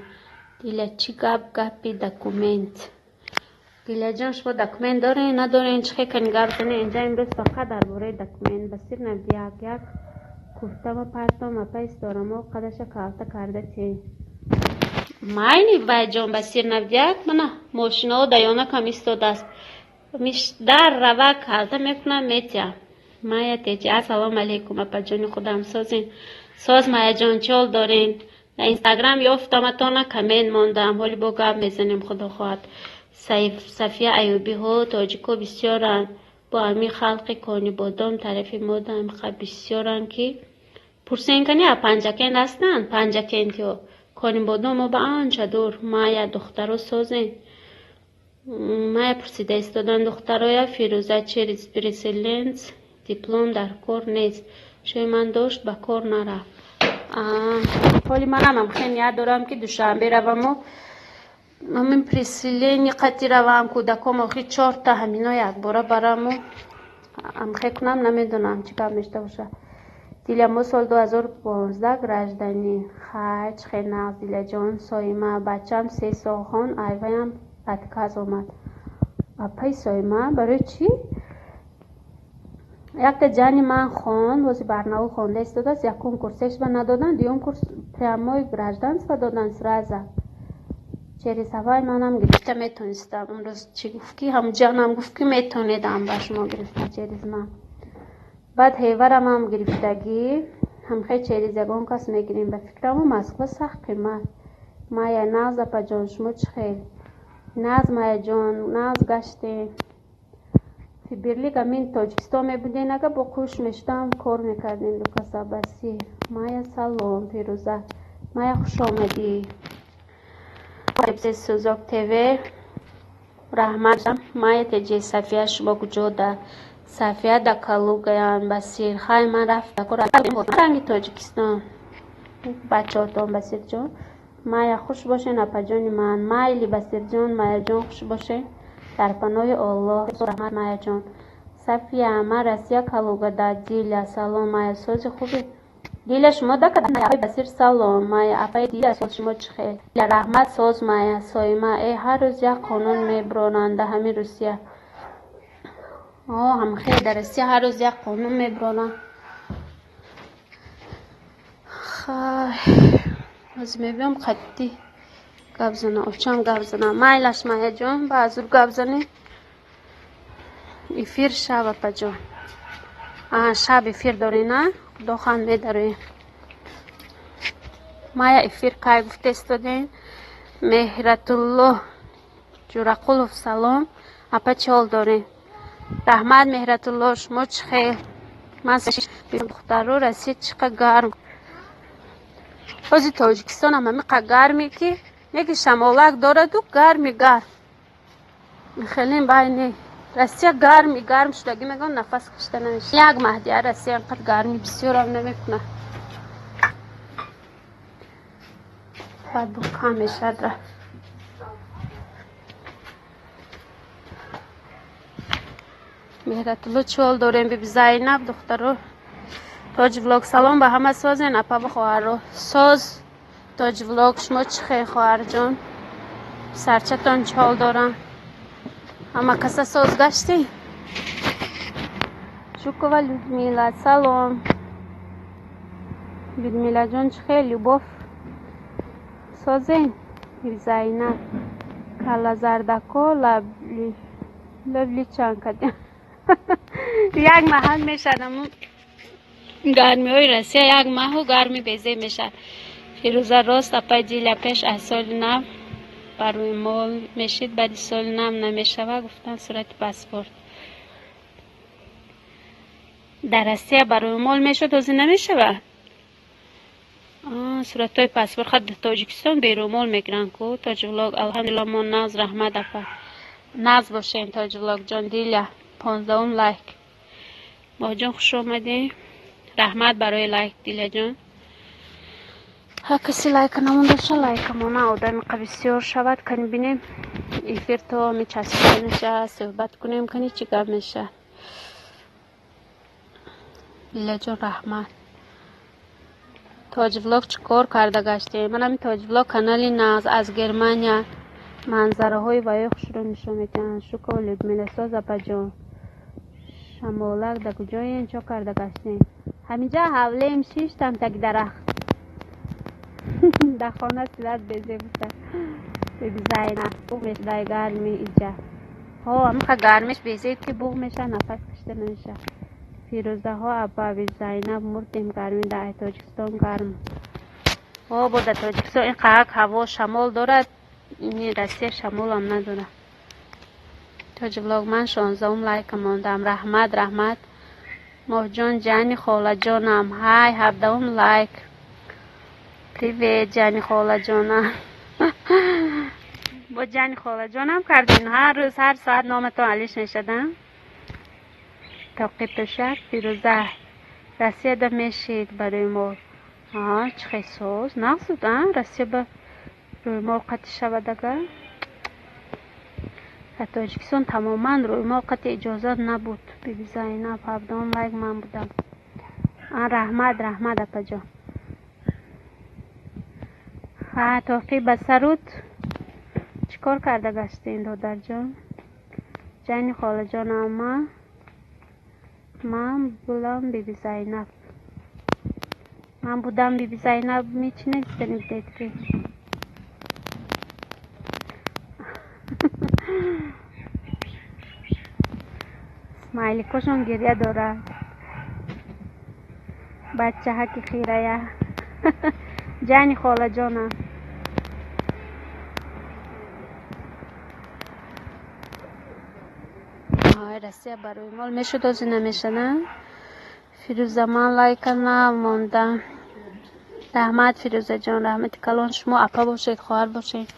Диля, чӣ гап, гапи документ? Диляҷон, шумо документ дорен, надорен? Чӣ хел кани гап занед? Инҷа имрӯз фақат дар бораи документ. Басир 91, як куртама партом, апаи Сторамо, қадаша калта карда тиен. Майли, вайҷон, Басир 91, мана мошинао дар ёнакам истодааст. Дар рава калта мекунам, метиҳам. Майя Теҷи, ассалому алейкум, апаҷони худам, созен? Соз, Майяҷон, чол дорен? Дар Инстаграм ёфтаматона, коммент мондам, ҳоли бо гап мезанем, худо хоҳад. Сафия Аюбиҳо, тоҷико бисёранд. Бо ҳамин халқи Конибодом тарафи мо дамха бисёранд, ки пурсенкани а Панҷакент ҳастанд, Панҷакентиҳо. Конибодом мо ба анча дур. Майя, духтаро, созен? Майя пурсида истодан духтароя. Фирӯза, через переселенец диплом дар кор нест. Шои ман дошт, ба кор нарафт. Ҳоли манам хеле ният дорам, ки Душанбе раваму ҳамин переселение қати равам, кӯдаком охи чорта, ҳамино якбора бараму амхе кунам, намедонам, чӣ гап мешта бошад. Диля, мо соли 2015 гражданин. Хай, чӣ хел нағз, Диляҷон. Соима, бачам 3 сол хон, айваям отказ омад. Апаи Соима, барои чӣ? Якта ҷани ман хон, бози Барнаул хонда истодааст, якум курсешба надоданд, дуюм курс прямой гражданство доданд сразу. Через ҳавай манам гирифта метонистам. Он рӯз чӣ гуфт, ки ҳамҷанам гуфт, ки метонедам ба шумо гирифта через ман. Баъд ҳеварамам гирифтагӣ, ҳамхе через ягон кас мегирем. Ба фикраму Москва сахт қимат. Майя нағз, апаҷон, шумо чӣ хел? Нағз, Майяҷон, нағз гаштем. Фаберлик амин Тоҷикистон мебуден, ага бо қуш мешудам, кор мекардем. Лукаса Басир. Майя салом, Фирӯза. Майя, хуш омадӣ. Сӯзок ТВ. Раҳмат. Майя теҷи Сафия, шумо куҷода? Сафия да Калугаян. Басир. Хай, ман рафтаранги Тоҷикистон. Бачаҳотон, Басирҷон. Майя, хуш бошен, апаҷони ман. Майли, Басирҷон, Майяҷон, хуш бошен. Дар паноҳи Оллоҳ. Раҳмат, Майяҷон. Сафия, ман Россия, Калугада. Диля, салом, Майя, сози хуби? Диля, шумо да Басир, салом. Майя, апаи Диля, соз, шумо чӣ хел? Диля, раҳмат, соз, Майя. Соима, э, ҳар рӯз як қонун мебиронанд да ҳамин Русия. О, ҳамхел дар Россия ҳар рӯз як қонун мебиронанд. Хай, ҳозир мебиём, қатъӣ гап занам, очам гап занам. Майлаш, Майяҷон, ба азур гап занем. Эфир шаб, апаҷон. А, шаб эфир дорем, на? Худо хоҳад, медароем. Майя, эфир кай гуфта истодем? Меҳратуллоҳ Ҷурақулов, салом. Апа, чӣ ҳол дорем? Раҳмат, Меҳратуллоҳ, шумо чӣ хел? Ман духтаро, Россия чӣ қа гарм. Ҳозир Тоҷикистонам ҳамиқа гарме, ки неки шамолак дораду гарми гарм. Хеле байни Россия гарми гарм шудагӣ мегӯям, нафас кашида намешавад. Як маҳ дигар Россия инқадр гармӣ бисёрам намекунад. Баъд бо кам мешавад рафт. Меҳратулло, чӣ ҳол дорем? Биби Зайнаб, духтаро. Тоҷ влог, салом ба ҳама, созен, апаву хоҳарро. Соз, Тоҷ влог, шумо чӣ хел, хоҳарҷон? Писарчатон чӣ ҳол доранд? Ҳама каса соз гаштӣ? Жукова Людмила, салом. Людмилаҷон, чӣ хел? Любовь, созен? Биби Зайнаб. Каллазардако лабли чанд кардем. Як маҳал мешавад аммо гармиҳои Россия як маҳу гарми безеб мешавад. Фирӯза, рост, апаи Диля, пеш аз соли нав ба рӯймол мешид, баъди соли нав намешавад, гуфтан сурати паспорт. Дар Россия ба рӯймол мешуд, ҳозир намешавад? Суратҳои паспорт ха Тоҷикистон берӯмол мегиранд ку. Тоҷвлог, алҳамдулилло, мо нағз, раҳмат, апа. Нағз бошем, Тоҷвлогҷон. Диля, 15-ум лайк. Моҳҷон, хуш омадӣ. Раҳмат барои лайк, Диляҷон. Ҳар касе лайка намондаша, лайка мона, одами қа бисёр шавад. Кани бинем, эфир то мечаспида мешавад, суҳбат кунем, кани чӣ гап мешавад. Диляҷон, раҳмат. Тоҷвлог, чӣ кор карда гаштем? Ман ҳамин Тоҷвлог канали нағз аз Германия манзараҳои ваёи хушро нишон медиҳанд. Шукр, Людмила, соз, апаҷон. Шамолак, да куҷоем, чо карда гаштем? Ҳаминҷа ҳавлеем, шиштам таги дарахт. Дар хона силат безеб бута. Биби Зайнаб, буғ мешудай гарми иҷа. Ҳо, ҳамиқа гармиш безеб, ки буғ мешавад, нафас кашида намешавад. Фирӯзаҳо, апа, биби Зайнаб, мурдем гармӣ, дар Тоҷикистон гарм. Ҳо, бо дар Тоҷикистон ин қаҳак ҳаво шамол дорад, ини Россия шамолам надорад. Тоҷвлог, ман 16-ум лайка мондам. Раҳмат, раҳмат. Моҳҷон, ҷани холаҷонам, ҳай, 17-ум лайк. Привет, ҷани холаҷонам. Бо ҷани холаҷонам кардем. Ҳар рӯз, ҳар соат номатон алиш мешадам. Тоқи пешак, Фирӯза. Россияда мешид барои мо. Аа, чӣ хел соз? Нағз буд, а? Россия ба рӯймол қатъи шавад агар. Дар Тоҷикистон тамоман рӯймол қатъи иҷозат набуд. Биби Зайнаб, 17-ум лайк ман будам. А, раҳмат, раҳмат, апаҷон. Ха, тоқи ба саруд чӣ кор карда гаштем, додарҷон? Ҷани холаҷонам, ман будам Биби Зайнаб. Ман будам Биби Зайнаб, мечи нестани будед ки. Смайликошон гирья дорад. Бачаҳаки хирая. Ҷани холаҷонам. Ҳай, Россия барои мол мешуд, ҳозир намеша, на? Фирӯза, ман лайка нав мондам. Раҳмат, Фирӯзаҷон, раҳмати калон. Шумо апа бошед, хоҳар бошед.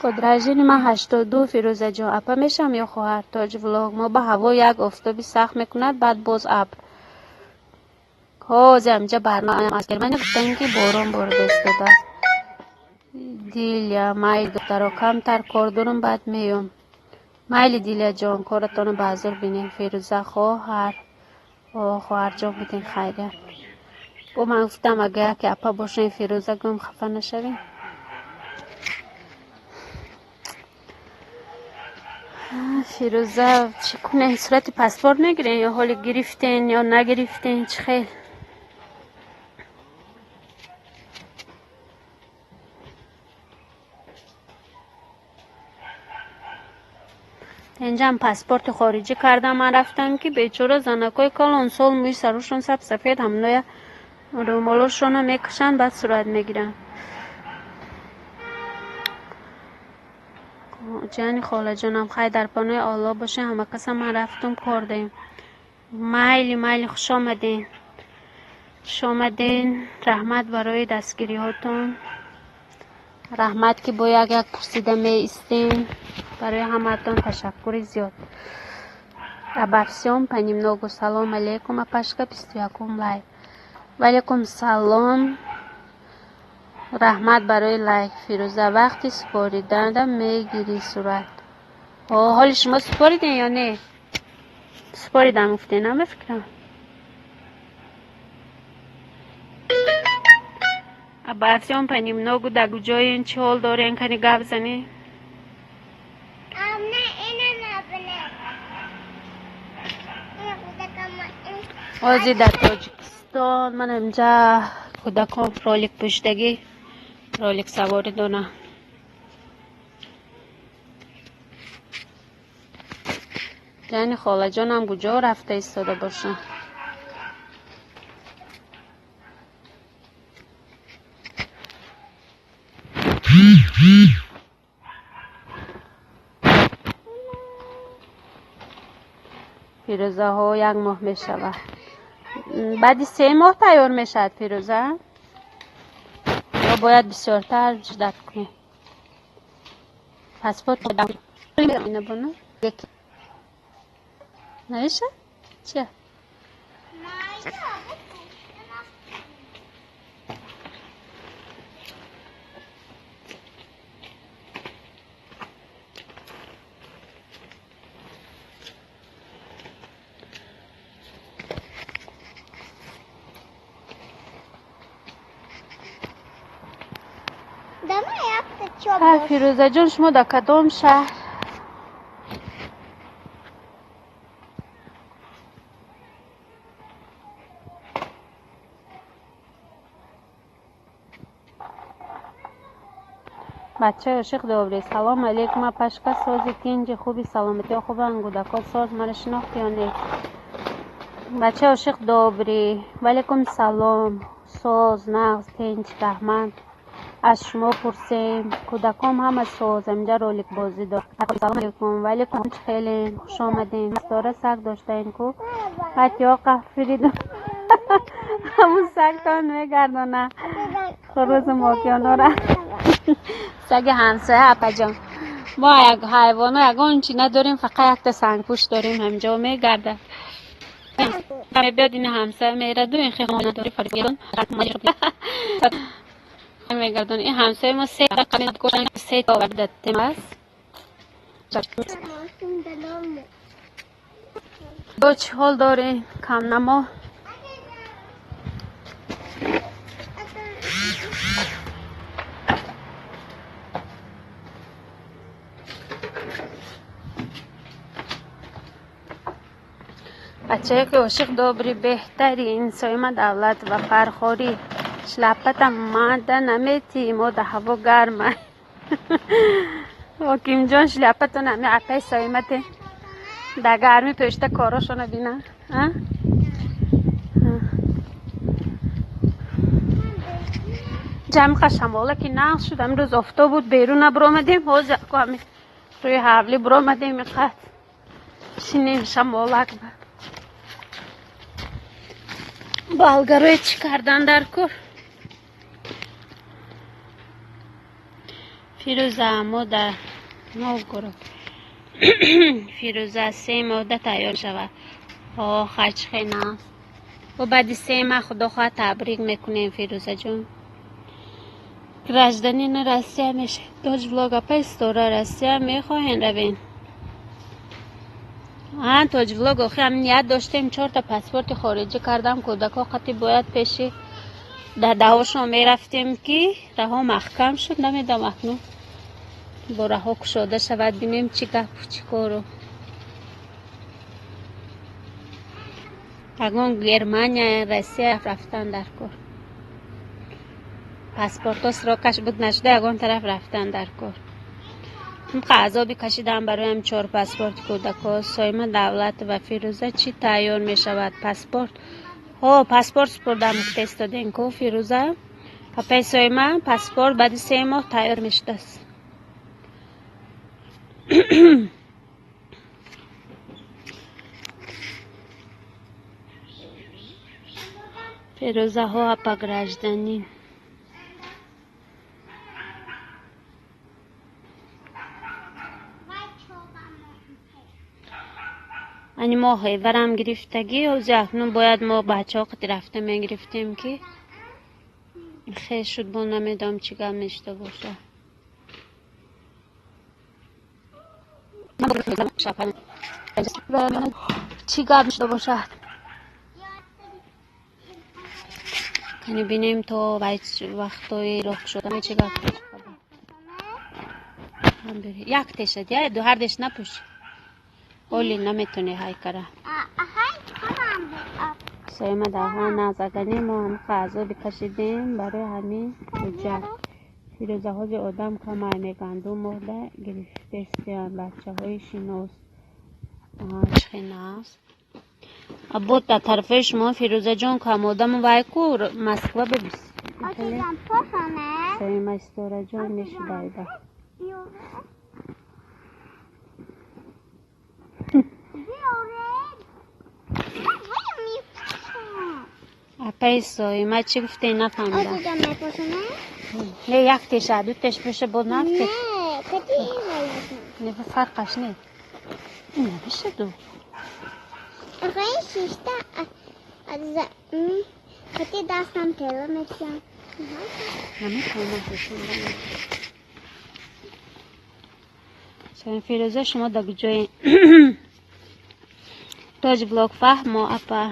Год рождения ман 82, Фирӯзаҷон. Апа мешавам ё хоҳар? Тоҷ влог. Мо ба ҳаво як офтоби сахт мекунад, баъд боз абр. Ҳозир ҳаминҷа барнома аз Германия гуфтанд, ки борон борида истодааст. Дилия, майли духтаро, камтар кор дорам, баъд меём. Майли, Дилияҷон, коратонро ба ҳазур бинем. Фирӯза, хоҳар. О, хоҳарҷон будем, хайрият. Бо ман гуфтам, агар яке апа бошем, Фирӯза гӯм, хафа нашавем. Фирӯза, чӣ кунем? Сурати паспорт мегирем ё ҳоли гирифтен ё нагирифтен, чӣ хел? Инҷам паспорти хориҷӣ кардам, ман рафтам, ки бечора занакҳои калонсол, мӯи сарушон сабсафед, ҳамноя рӯмолошонро мекашанд, баъд сурат мегиранд. Ҷани холаҷонам, хай, дар паноҳи Аллоҳ бошед, ҳама каса, ман рафтум, кор дорем. Майли, майли, хуш омаден. Хуш омаден. Раҳмат барои дастгириҳотон. Раҳмат, ки бо як як пурсида меистем. Барои ҳамаатон ташаккури зиёд. Обо всём понемногу. Салом алейкум, апашка, 21-ум лайк. Ваалейкум салом. Раҳмат барои лайк, Фирӯза. Вақти супориданда мегирӣ сурат. О, ҳоли шумо супоридем ё не? Супоридам гуфтем, на мефикрам. Обо всём понемногу, дар куҷоен, чӣ ҳол дорен, кани гап занӣ? Амна ина набне. Ина кудакама. Ҳозир дар Тоҷикистон ман инҷа кӯдакон ролик пӯшидагӣ, ролик саворӣ дорам. Ҷани холаҷонам куҷо рафта истода бошанд? Фирӯзаҳо як моҳ мешавад. Баъди 3 моҳ тайёр мешавад, Фирӯза? Ё бояд бисёртар ждать кунем? Паспорт бону намеша? Чия? Майда. Давай я Ҳа, Фирӯзаҷон, шумо дар кадом шаҳр? Бачаи ошиқ добрый. Салом алейкум, апашка, сози, тинҷи, хуби, саломатиҳо хубанд, кӯдако соз, маро шинохти ё не? Бачаи ошиқ добрый. Ваалейкум салом. Соз, нағз, тинҷ, раҳмат. Аз шумо пурсем. Кӯдаком ҳама соз, инҷа роликбозӣ дор. Салом алейкум. Ваалейкум, чӣ хелен? Хуш омадем. Дора саг доштаем ку? Ҳатё қафиридум. Ҳамун сагтон мегардона. Хурӯзу мокёнора. Саги ҳамсоя, апаҷон. Мо як ҳайвоно ягон чи надорем, фақат якта сангпӯш дорем, ҳамҷо мегардад. Мебиёд ин ҳамсоя мераду ин хел мегардон. Ин ҳамсояи мо се аст. Бо чӣ ҳол дорем, камнамо? Бачае ки ошиқ добрый, беҳтарин. Соима Давлат ва Фархорӣ. Шлапата мада наметӣ, мо да ҳаво гарма. Ҳокимҷон, шляпатон ами апаи Соимате. Дар гармӣ пешта корошона бина. Ҷамқа шамола ки нағз шуд, амрӯз офтоб буд, берун набуромадем, ҳозир ами рӯи ҳавлӣ буромадем, иқад шинем шамолак ба. Балгарои чӣ кардан дар кор? Фирӯза мо дар Новгород. Фирӯза 3 моҳда тайёр шавад. О, хачхена. Бо баъди 3 маҳ худо хоҳад табрик мекунем, Фирӯзаҷон. Гражданин Россия мешавед. Тоҷ влог апай Ситора Россия мехоҳен равен? А, Тоҷ влог охи ҳам ният доштем, 4та паспорти хориҷӣ кардам, кӯдакҳо қати бояд пеши дадаҳошон мерафтем, ки раҳо маҳкам шуд, намедонам акнун бо раҳо кушода шавад, бинем чӣ гапу чӣ кору. Ягон Германия, Россия рафтан дар кор. Паспортҳо срокаш буд нашуда, ягон тараф рафтан дар кор. Ҳамқа азоби кашидам барои 4 паспорти кӯдакҳо. Соима Давлатова, Фирӯза чӣ тайёр мешавад? Паспорт? Ҳо, паспорт супурдам гуфта ку Фирӯза. Папаи Соима паспорт баъди 3 моҳ тайёр мешудааст. Фирӯзаҳо апа гражданин. Ани мо ҳайварам гирифтагӣ, ҳозир акнун бояд мо бачаҳо қати рафта мегирифтем, ки хел шуд, бо намедонам чӣ гап мешуда бошад. Чӣ гап мешуда бошад? Кани бинем то вақтҳои роҳ шуда чӣ гап. Як тешад, я ду ҳар деш напӯш. Оли наметони ҳай кара. Соима даҳа назагани мо ҳамқа азоби кашидем барои ҳамин ҳуҷҷат. Фирӯза ҳозир одам камай мегӯянд, 2 моҳда гирифтестиянд бачаҳои шинос. Шинос. Або дар тарафаи шумо Фирӯзаҷон кам одаму вай ку Москва бибис. Соима Ситораҷон мешудайда. Апаи Соима чӣ гуфте нафаҳмидам. Не, як теша, ду теш боша бо нафте. Не, фарқаш не. Намеша ду. Соим Фирӯза шумо дар куҷои? Тоҷ влог фаҳмо апа.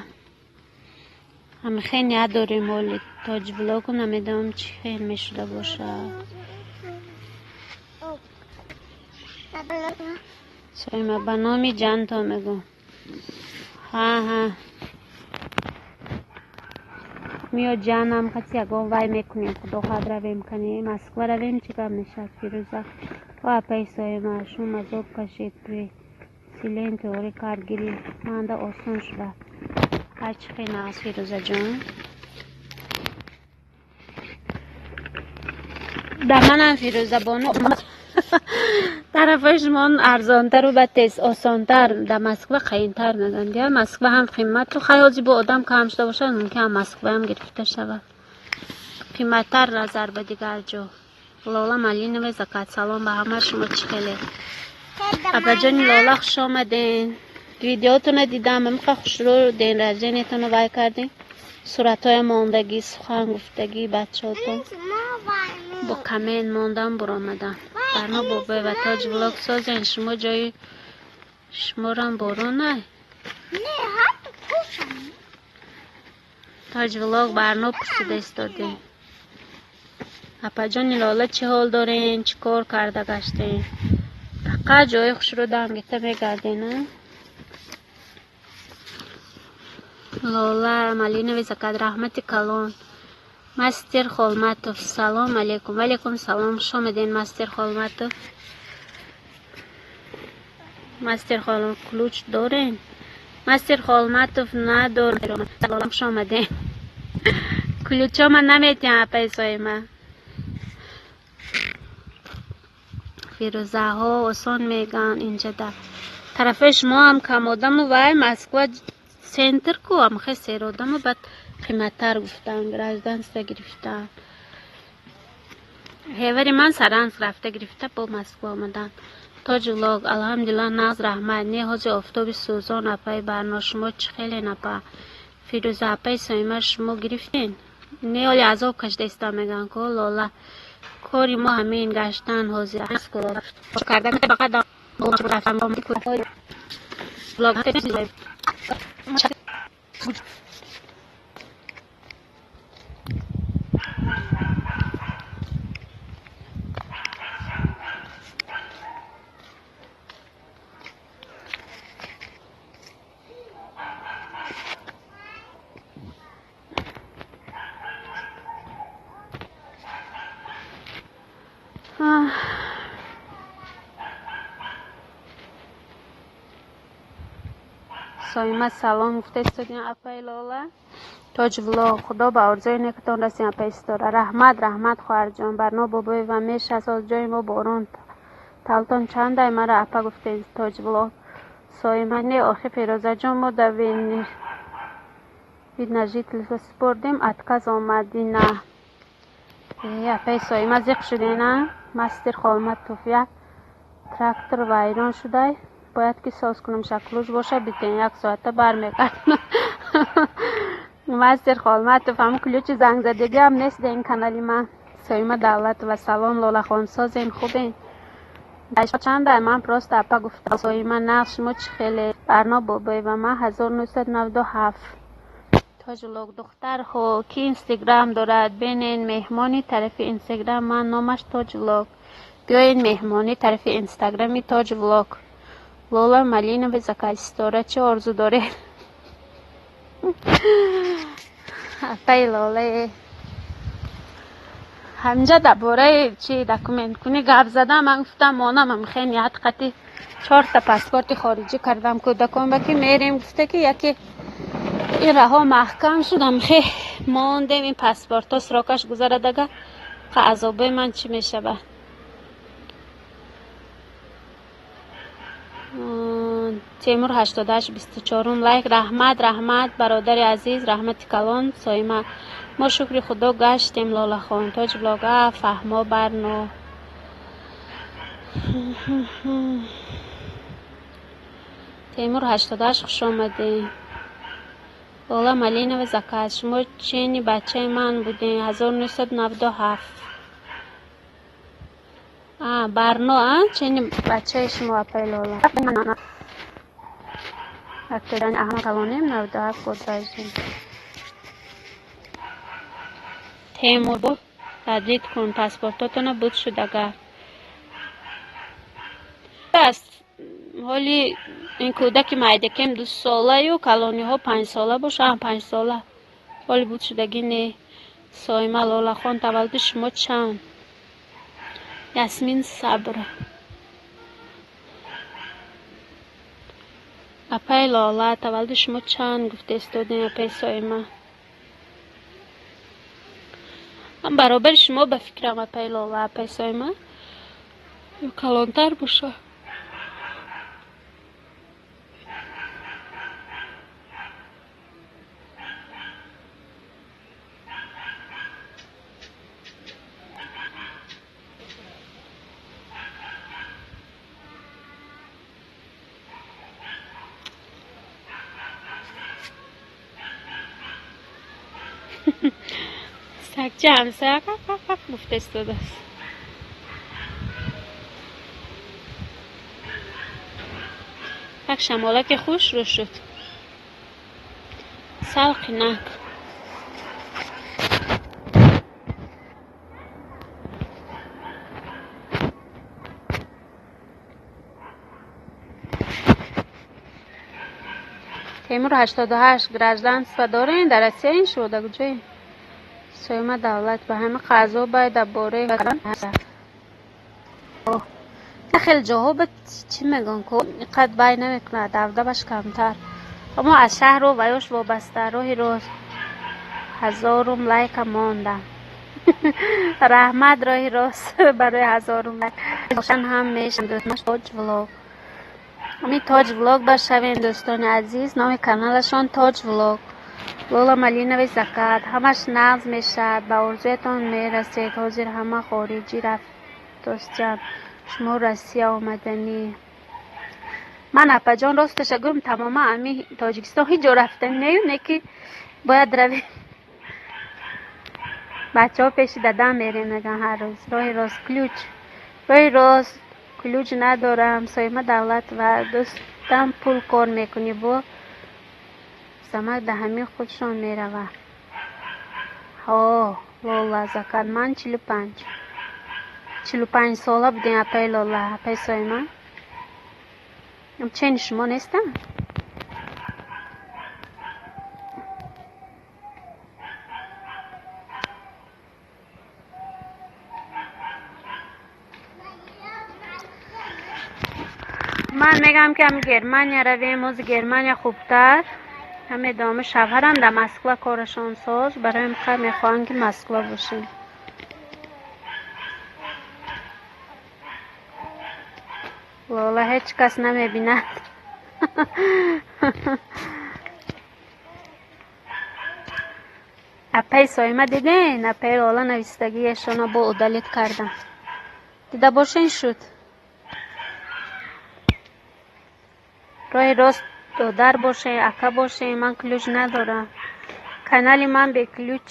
Ҳами хел ният дорем оли Тоҷ влогу намедонам чӣ хел мешуда бошад. Соима ба номи ҷанто мегӯм. Ҳа, ҳа. Миё ҷанам қати ягон вай мекунем, худо хоҳад равем кани Москва равем, чӣ гап мешавад Фирӯза. О апаи Соима, шум азоб кашид, селен теорӣ кард гирифт, манда осон шуда. Ҳарчи хел нағз Фирӯзаҷон. Дар манам Фирӯзабону тарафҳои шумо арзонтару ба тез осонтар, дар Москва қийинтар мегӯянд. Я Москва ҳам қимату хай ҳозир бо одам кам шуда бошад, мумкин ҳам Москваам гирифта шавад. Қиматтар назар ба дигар ҷо. Лола Малинова закат салом ба ҳама шумо чӣ хеле. Абаҷони Лола хуш омаден. Видеотона дидам, амқа хушрӯ день рождениятонро вай кардем. Суратҳои мондагӣ, сухан гуфтагӣ бачаҳотон. Бо камен мондам буромадам. Барно бобой ва Тоҷ влог созен, шумо ҷои шуморам боронай. Тоҷ влог барно пурсида истодем. Апаҷони Лола чӣ ҳол дорен, чӣ кор карда гаштен? Фақат ҷои хушрӯ дам гирифта мегарден, а? Лола Малинови закат раҳмати калон. Мастер Холматов, салом алейкум. Валейкум салом. Хуш омаден, Мастер Холматов. Мастер ключ дорен? Мастер Холматов надор. Салом, хуш омадем. Ключо ман наметиҳам, апаи Соима. Фирӯзаҳо осон меган инҷада. Тарафаи шумо ҳам кам одаму вай Москва центр ку амхе серодаму баъд қиматтар гуфтан, гражданство гирифтан. Ҳевари ман Саранск рафта гирифта, бо Москва омадан. Тоҷ Влог, алҳамдулиллаҳ, нағз, раҳмат. Не, ҳозир офтоби сӯзон, апаи Барно, шумо чӣ хелен, апа? Фирӯза, апаи Соима, шумо гирифтен? Не, оли азоб кашида истам, мегӯянд ку Лола. Кори мо ҳамин гаштан ҳозир. Кардан фақат. Соима, салом гуфта истодем, апаи Лола. Тоҷ Влог, худо ба орзуи некатон расем, апаи Ситора. Раҳмат, раҳмат, хоҳарҷон. Барно Бобоева, мешасоз ҷои мо борон. Талтон чандай мара апа гуфтем. Тоҷ Влог. Соима, не, охи Фирӯзаҷон, мо да вид на жительство супордем, отказ омадина. Апаи Соима, зиқ шудена? Мастер Холматов, як трактор вайрон шудай, бояд ки соз кунам, ключ боша битен, як соата бармегардам. Мастер Холматов, ҳам ключи зангзадагиам нест дар ин канали ман. Соима Давлатова, салом, Лолахон, созен, хубен? Чандай ман просто апа гуфта. Соима, нағз, шумо чӣ хеле? Барно Бобоева, ман 1997. Тоҷ Влог, духтарҳо, ки инстаграм дорад, бинен меҳмони тарафи инстаграм ман, номаш Тоҷ Влог. Биёед меҳмонӣ тарафи инстаграми Тоҷ Влог. Лола Малинова, заказ, Ситора, чӣ орзу доред? Апаи Лолае, ҳаминҷа дар бораи чи документкунӣ гап задам, ман гуфтам монам амхе ният қати чорта паспорти хориҷӣ кардам кӯдакон ба ки мерем, гуфта ки яке ин раҳо маҳкам шуд, амхе мондем, ин паспортҳо срокаш гузарадага азобои ман чӣ мешавад? Темур 88 24 лайк, раҳмат, раҳмат, бародари азиз, раҳмати калон. Соима, мо шукри худо гаштем, Лолахон. Тоҷ Блога, фаҳмо, Барно. Темур 88, хуш омадем. Лола Малинова, заказ, шумо чени бачаи ман будем, 1997. Барно, а чени бачаи шумо, апаи Лола. Аҳмад калонем, 97 год рождения. Темур, бо таҷдид кун паспортотона, буд шуд агар. Аст ҳоли ин кӯдаки майдакем 2 солаю калониҳо 5 сола боша, 5 сола. Ҳоли буд шудагӣ не. Соима, Лолахон, таваллуди шумо чанд? Ясмин Сабр. Апаи Лола, таваллуди шумо чанд гуфта истодем, апаи Соима? Ман баробари шумо ба фикрам, апаи Лола, апаи Соима. Калонтар боша. Сагча ҳамсоя қақ гуфта истодааст. Як шамолаки хушрӯ шуд. Салқинак. Темур 88, гражданство дорен? Дар Россия ин шуда куҷое? Соима Давлат, ба ҳама қазо бай дар бораи. Хеле ҷоҳо ба чӣ мегӯян, ку иқад бай намекунад, давдабаш камтар. Аммо аз шаҳру ваёш вобаста. Роҳи рост, ҳазорум лайка мондам. Раҳмат, роҳи рост, барои ҳазорум лайк. Ҳам мешам Тоҷ Влог. Ами Тоҷ Влог башавем, дӯстони азиз, номи каналашон Тоҷ Влог. Лола Малиновый закат, ҳамаш нағз мешавад, ба орзуятон мерасед. Ҳозир ҳама хориҷӣ рафтостианд, шумо Россия омаданӣ. Ман, апаҷон, росташа гӯям, тамоман ами Тоҷикистон ҳеҷ ҷо рафтанӣ нею, не ки бояд равем. Бачаҳо пеши дадам мерем, мегӯянд ҳар рӯз. Роҳи рост ключ, роҳи рост ключ надорам. Соима Давлатова, дӯстам, пул кор мекунӣ, бо замак да ҳамин худшон меравад. Ҳо, Лола закат, ман 45, 45 сола будем, апаи Лола, апаи Соима. Чени шумо нестам? Ман мегӯям, ки ҳами Германия равем, ози Германия хубтар. Ҳаме дома шавҳарам дар Москва корашон соз, барои қа мехоҳам, ки Москва бошем. Лола, ҳеҷ кас намебинад. Апаи Соима, диден, апаи Лола навистагиашона бо удалить кардам. Дида бошен шуд. Роҳи рост, додар боше, ака боше, ман ключ надорам. Канали ман бе ключ.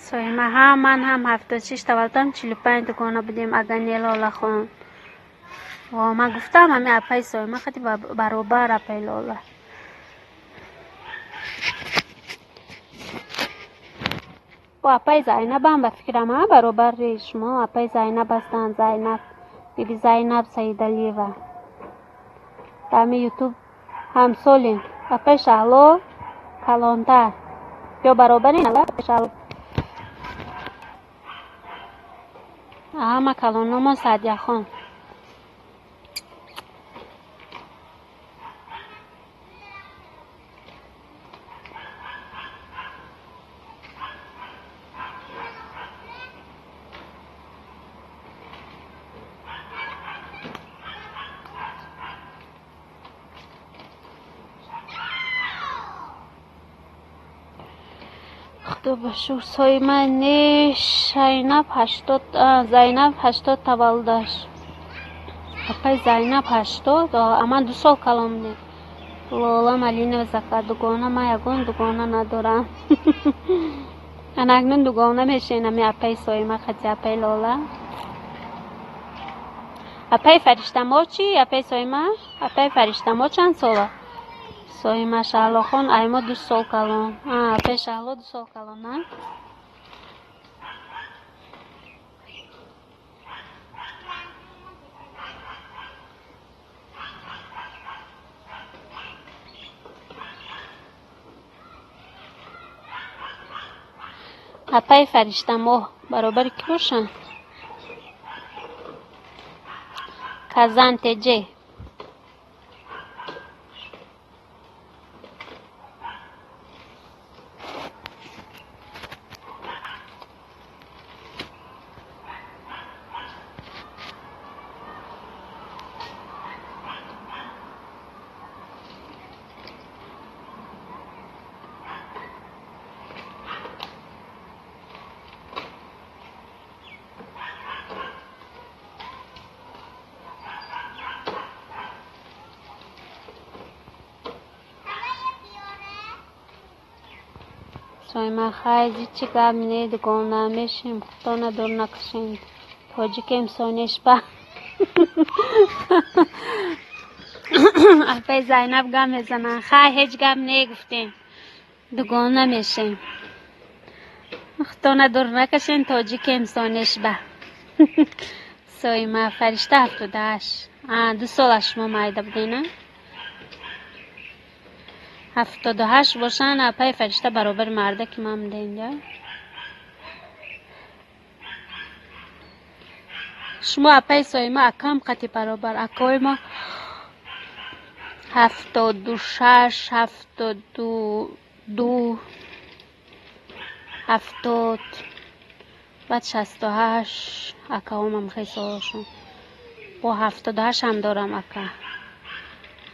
Соима, ҳа, ман ҳам 76 таваллудам, 45 дугона будем, агар не, Лолахон. О, ман гуфтам, ҳами апаи Соима хати баробар апаи Лола. Бо апаи Зайнабам, ба фикрам, ҳа, баробари шумо апаи Зайнаб ҳастанд, Зайнаб, биби Зайнаб Саидалиева. Дар ҳами Ютуб ҳамсолем. Апаи Шаҳло калонтар. Ё баробарем, Шаҳло? Ҳама калономон Саъдияхон. Худо ба шукр, Соима не, Шайнаб 80, Зайнаб 80 таваллудаш. Апаи Зайнаб 80, ман 2 сол калон будем. Лола Малинова закат, дугона, ман ягон дугона надорам. Ана акнун дугона мешавем ами апаи Соима хати апаи Лола. Апаи Фариштамо чӣ? Апаи Соима? Апаи Фариштамо чанд сола? Соима, Шаҳлохон аймо 2 сол калон. Апаи Шаҳло 2 сол калон, а? Апаи Фариштамоҳ баробари кӣ бошанд? Казан теҷе. Соима, хайр, чӣ гап не, дугона мешем, худтона дур накашем. Тоҷикем, сонешба. Апаи Зайнаб гап мезананд. Хай, ҳеҷ гап не, гуфтем. Дугона мешем. Худтона дур накашем, тоҷикем, сонешба. Соима, Фаришта 78. 2 сол аз шумо майда будем, а? 78 бошанд, апаи Фаришта баробари мардаки ман буда инҷа. Шумо апаи Соима акам қати баробар, акои мо 76, 72, 70, баъд 68 акаомам хеле солашон. Бо 78 ҳам дорам ака.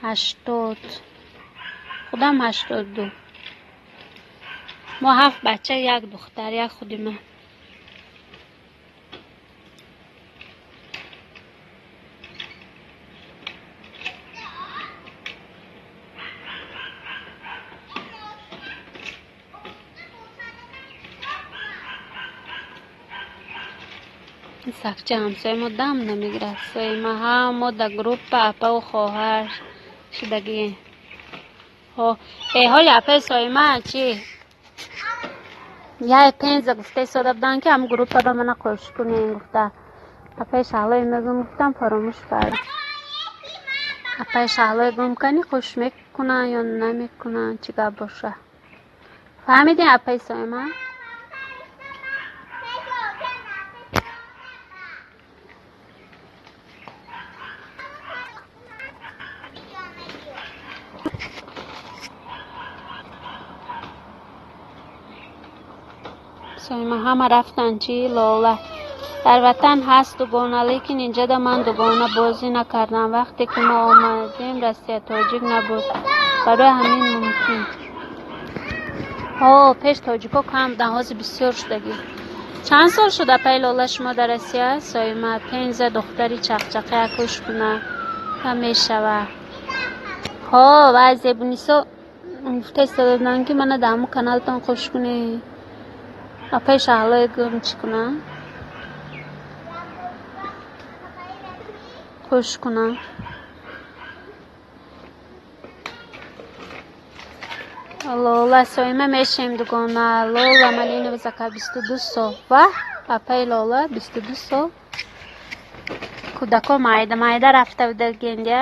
80, худам 82. Мо ҳафт бача, як духтар, як худи ман. Сакча ҳамсояи мо дам намегирад. Соима ҳамо дар группа апаву хоҳар шудагием. Э, ҳоли апаи Соима чӣ? Яй пенза гуфта истода буданд, ки ҳам группа ба мана қош кунем гуфта. Апаи Шаҳлои мегум гуфтам, фаромӯш кард. Апаи Шаҳлои гум кани қош мекунанд ё намекунанд, чӣ гап боша? Фаҳмидем, апаи Соима? Соима ҳама рафтанд чӣ? Лола. Дар ватан ҳаст дугона, лекин инҷода ман дугона бозӣ накардам. Вақте ки мо омадем, Россия тоҷик набуд. Барои ҳамин мумкин. Ҳо, пеш тоҷико кам буданд, ҳозир бисёр шудагӣ. Чанд сол шуд, апаи Лола, шумо дар Россия? Соима, пенза духтари чақчақия кӯш куна ва мешава. Ҳо, ва Зебунисо гуфта истода буданд, ки мана дар ҳамун каналтон қош кунед. Апаи Шаҳлои гум чӣ кунам? Қош кунам. Лола, Соима мешем дугона. Лола Малинова зака 22 сол. Ваҳ, апаи Лола 22 сол. Кӯдако майда майда рафта буда гендя.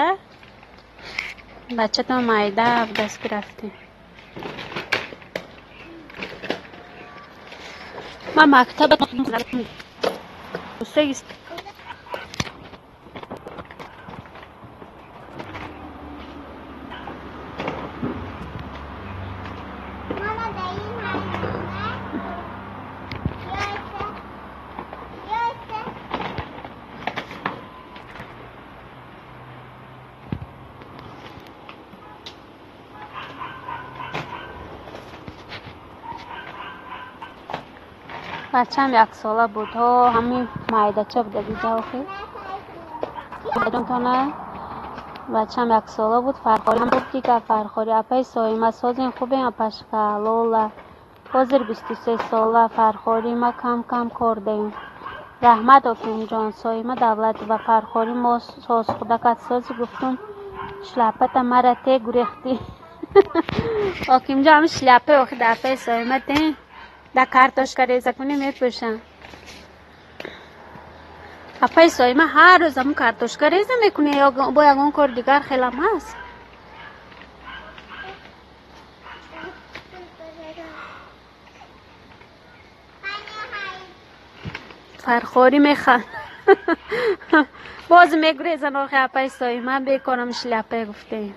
Бачатон майда будаст ки рафтем. Ман мактаба бачаам яксола буд. Ҳо, ҳамин майдача буда дида охи. Бачаам яксола буд, фархорӣ буд дига фархорӣ. Апаи Соима созем хубем апашка Лола. Ҳозир 23 сола фархорӣ ма кам-кам кор даем. Раҳмат, Окимҷон. Соима Давлатова фархорӣ мо соз худакат сози гуфтум шляпата мара те гурехтӣ. Окимҷон ҳамин шляпаи охи дар апаи Соима те дар картошка реза кунӣ мепӯшам. Апаи Соима ҳар рӯз ҳамун картошка реза мекунӣ ё бо ягон кори дигар хелам ҳаст? Фархорӣ механд. Боз мегурезан охи апаи Соима бекорам шляпае гуфтем.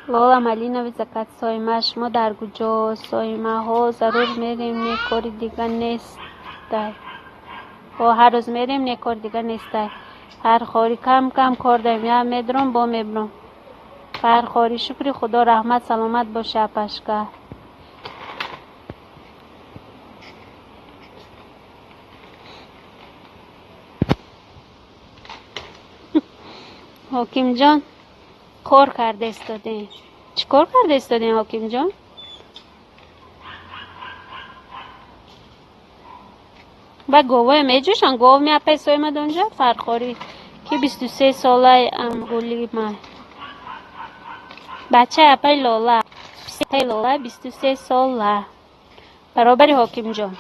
Лола Малинови закат Соима шумо дар куҷо? Соима ҳо зарур мерем, не кори дигар нестай. Ҳо ҳар рӯз мерем, не кори дигар нестай. Фархорӣ кам-кам кор даем, я медурам, бо мебурам. Фархорӣ шукри Худо раҳмат, саломат боши апашка. Ҳокимҷон кор карда истодем. Чӣ кор карда истодем, Ҳокимҷон? Ба говое меҷӯшанд, гов меапаи Соима донҷа фархорӣ ки 23 солаи амгулима. Бачаи апаи Лола, апаи Лола 23 сола. Баробари Ҳокимҷон.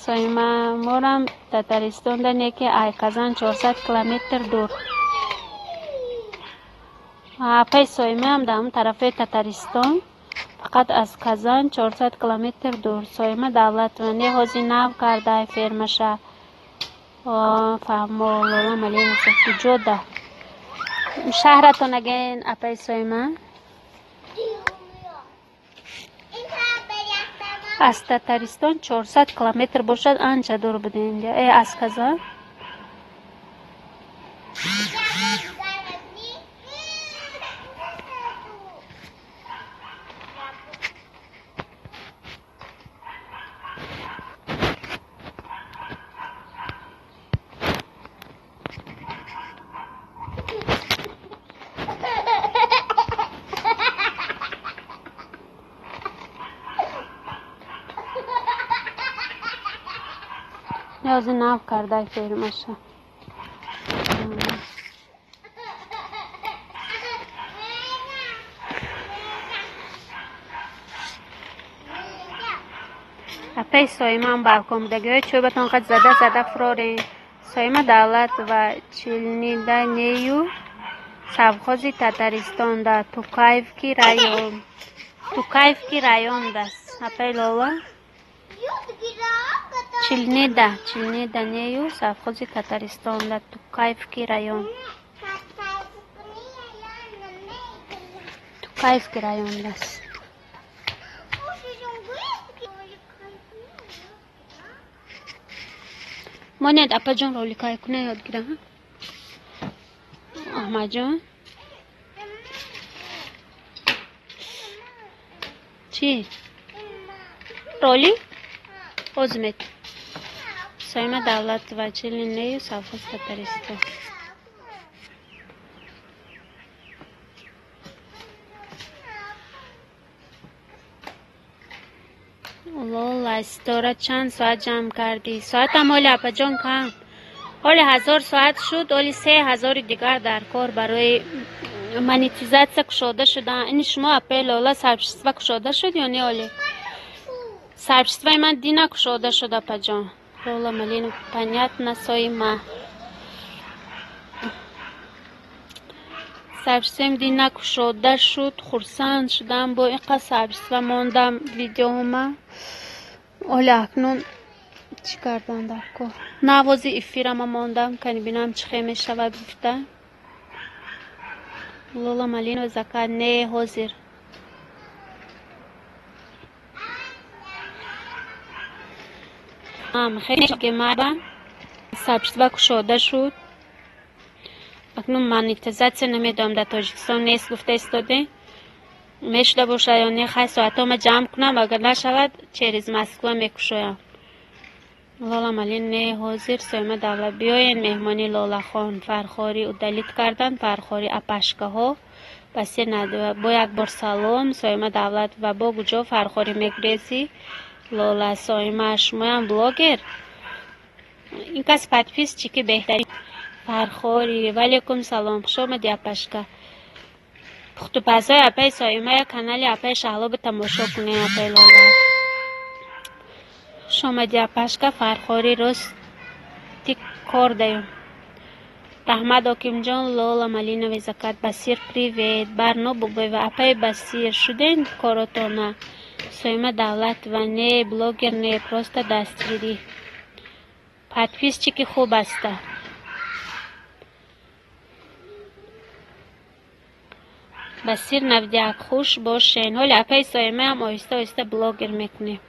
Соима морам Татаристонда неки ай Казан 400 километр дур. Апай Соимаам дар ҳамон тарафи Татаристон, фақат аз Казан 400 километр дур. Соима Давлатова не, ҳозир нав кардай фермаша. Фаҳмо. Лола Малинова куҷода? Шаҳратон аген, апай Соима? Аз Татаристон 400 километр бошад, анча дур будем. Аз Казан. Ҳозир нав кардай фермаша. Апаи Соимаам балкон будагиҳои чӯбатон қад зада зада фурорем. Соима Давлатова Челнида нею, совхози Татаристонда, Тукаевки район. Тукаевки райондаст. Апаи Лола? Челнида, Челнида нею, совхози Татаристонда, Тукаевки район. Тукаевки райондаст. Монед, апаҷон, роликай куна ёд гирам. Аҳмадҷон? Чӣ? Ролик? Озмет. Соима Давлатова Челнинею, совхоз Татаристон. Лола, Ситора, чанд соат ҷамъ кардӣ? Соатам оли, апаҷон, кам. Оли 1000 соат шуд, оли 3000-и дигар дар кор барои монетизатсия кушода шудан. Ини шумо, апаи Лола, сообщество кушода шуд ё не оли? Сообществои ман дина кушода шуд, апаҷон. Лола Малина, понятно, Соима. Сообществоим дина кушода шуд, хурсанд шудам, бо ин қад сообщество мондам видеома. Оли акнун чӣ кардан дар кор? Навози эфирама мондам, кани бинам чӣ хел мешавад гуфта. Лола Малинова закат не ҳозир. Сообщество кушода шуд. Акнун монетизатсия намедонам дар Тоҷикистон нест гуфта истодем. Мешуда бошад ё не, хай соатҳома ҷамъ кунам, агар нашавад, через Москва мекушоям. Лола Малин не ҳозир. Соима Давлат биёен меҳмони Лолахон. Фархорӣ удалить кардан, Фархорӣ апашкаҳо басе надояд. Бо як бор салом, Соима Давлат ва бо куҷо Фархорӣ мегурезӣ? Лола Соима, шумоям блогер? Ин кас подписчики беҳтарин. Фархорӣ, валейкум салом, хуш омадӣ, апашка. Пухтупазҳои апаи Соима я канали апаи Шаҳлобу тамошо кунем, апаи Лола. Хуш омадӣ, апашка. Фархорӣ, рости кор даём. Раҳмат, Окимҷон. Лола Малиновой закат. Басир, привет. Барно Бубоева, апаи Басир, шуден коротона? Соима Давлатова не, блогер не, просто дастгирӣ. Подписчики хуб аста. Басир Навдяк, хуш бошен. Ҳоли апаи Соимаам оҳиста оҳиста блогер мекунем.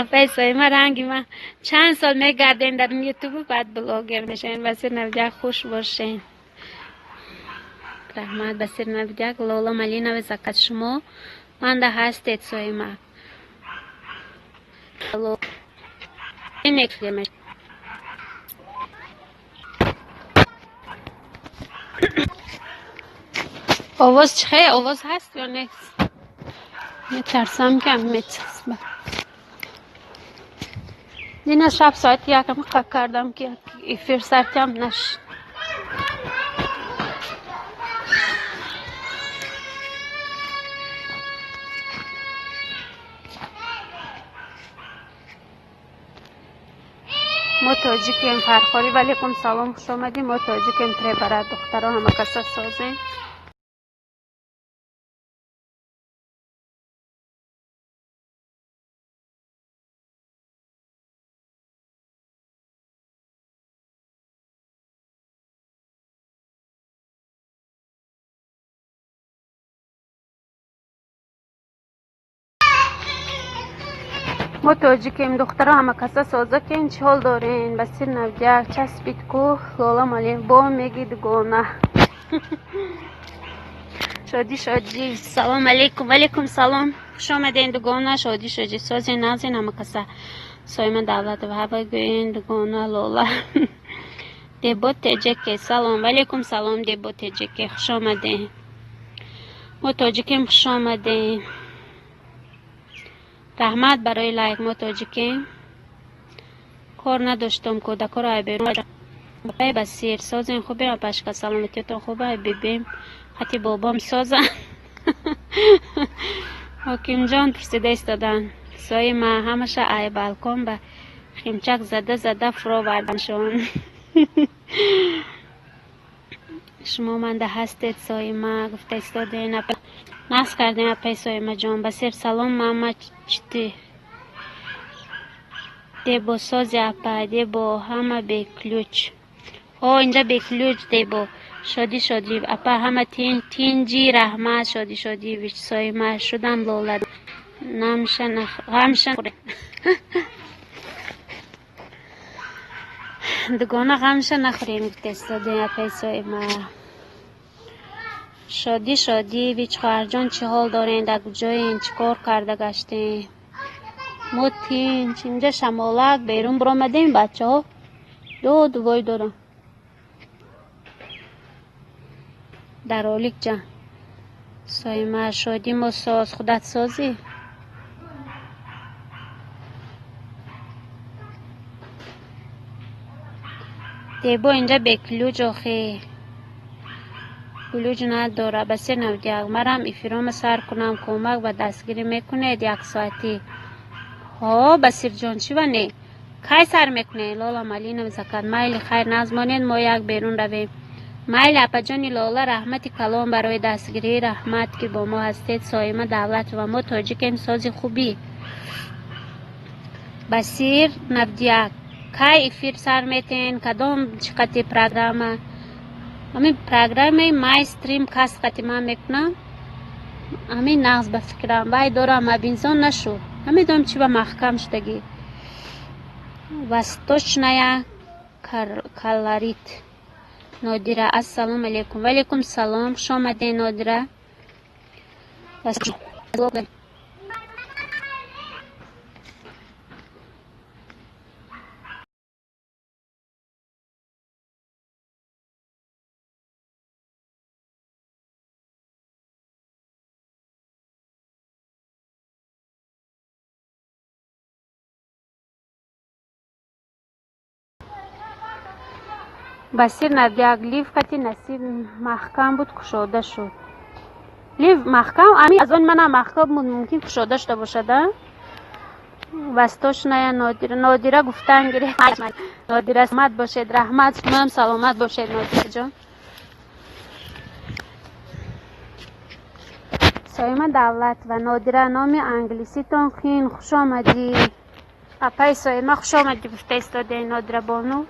Апаи Соима ранги ман чанд сол мегардем дар ютубу, баъд блогер мешавем. Басир Навдяк, хуш бошен. Раҳмат, Басир Навдяк. Лола Малинова закат, шумо манда ҳастед, Соима. Овоз чӣ хел? Овоз ҳаст ё нест? Метарсам, ки ам мечаспа. Дина шаб соати якам қак кардам, ки эфир сартиам нашуд. Мо тоҷикем, Фархорӣ, валейкум салом, хуш омадӣ. Мо тоҷикем, требарат, духтаро, ҳама каса созем. Мо тоҷикем, духтаро, ҳама каса созакем. Чӣ ҳол дорен? Басир навдяк часпид ку Лола Малим бо меги дугона. Шодӣ, шодӣ, салом алейкум, валейкум салом, хуш омаден, дугона. Шодӣ, шодӣ, созен, назен ҳама каса. Соима Давлатова ҳава гӯен, дугона Лола. Дебо Теҷеке, салом, валейкум салом, Дебо Теҷеке, хуш омаден. Мо тоҷикем, хуш омаден. Раҳмат барои лайк. Мо тоҷикем. Кор надоштум, кӯдакоро айберун. Басир, созен, хубе, апашка, саломатиятон хуба, бибим хати бобом созан. Ҳокимҷон пурсида истоданд. Соима ҳамаша ай балкон ба химчак зада зада фуроварданшон. Шумо манда ҳастед, Соима, гуфта истоден. Нақс кардем, апай Соимаҷон. Басир, салом, мама, чити дебо сози, апа, дебо ҳама беключ. О, инҷа беключ, дебо. Шодӣ, шодӣ, апа, ҳама тинҷи, раҳмат. Шодӣ, шодӣ, Соима шудам, Лола намша ғамша, дугона, ғамша нахӯрем, гуфта истодем, апай Соима. Шодӣ, шодӣ, вич, хоҳарҷон, чӣ ҳол дорен, дар куҷоен, чӣ кор карда гаштем? Мо тинч, инҷа шамолак, берун биромадем, бачаҳо доду вой дорам. Дар оликҷа Соима, шодӣ, мо соз, худат созӣ? Дебо инҷа беключ, охи ключ надора. Басир навдяк, марам эфирома сар кунам, кӯмак ба дастгирӣ мекунед як соатӣ? Ҳо, Басирҷон, чӣ ва не, кай сар мекунед? Лола Малинов закат, майли, хайр, назмонед, мо як берун равем. Майли, апаҷони Лола, раҳмати калон барои дастгирӣ, раҳмат, ки бо мо ҳастед. Соима Давлатова, мо тоҷикем, сози, хубӣ? Басир навдяк, кай эфир сар метен, кадом чӣ қати программа? Ҳамин программаи май стрим кас қати ман мекунам, ҳамин нағз ба фикрам, вай дорам, абинзон нашуд, намедонам чӣ ба маҳкам шудагӣ. Восточная колорит, Нодира, ассалому алейкум, валейкум салом, хуш омадед, Нодира. Басир навдяк, лив кати насиб маҳкам буд, кушода шуд. Лив маҳкам, ами аз он манам маҳкам буд, мумкин кушода шуда бошад, а? Восточная Нодира, Нодира гуфтан гирифт. Нодира, саломат бошед, раҳмат, шумоам саломат бошед, Нодираҷон. Соима Давлат ва Нодира, номи англиситон хин, хуш омадӣ. Апаи Соима, хуш омадӣ, гуфта истодаи Нодира бону.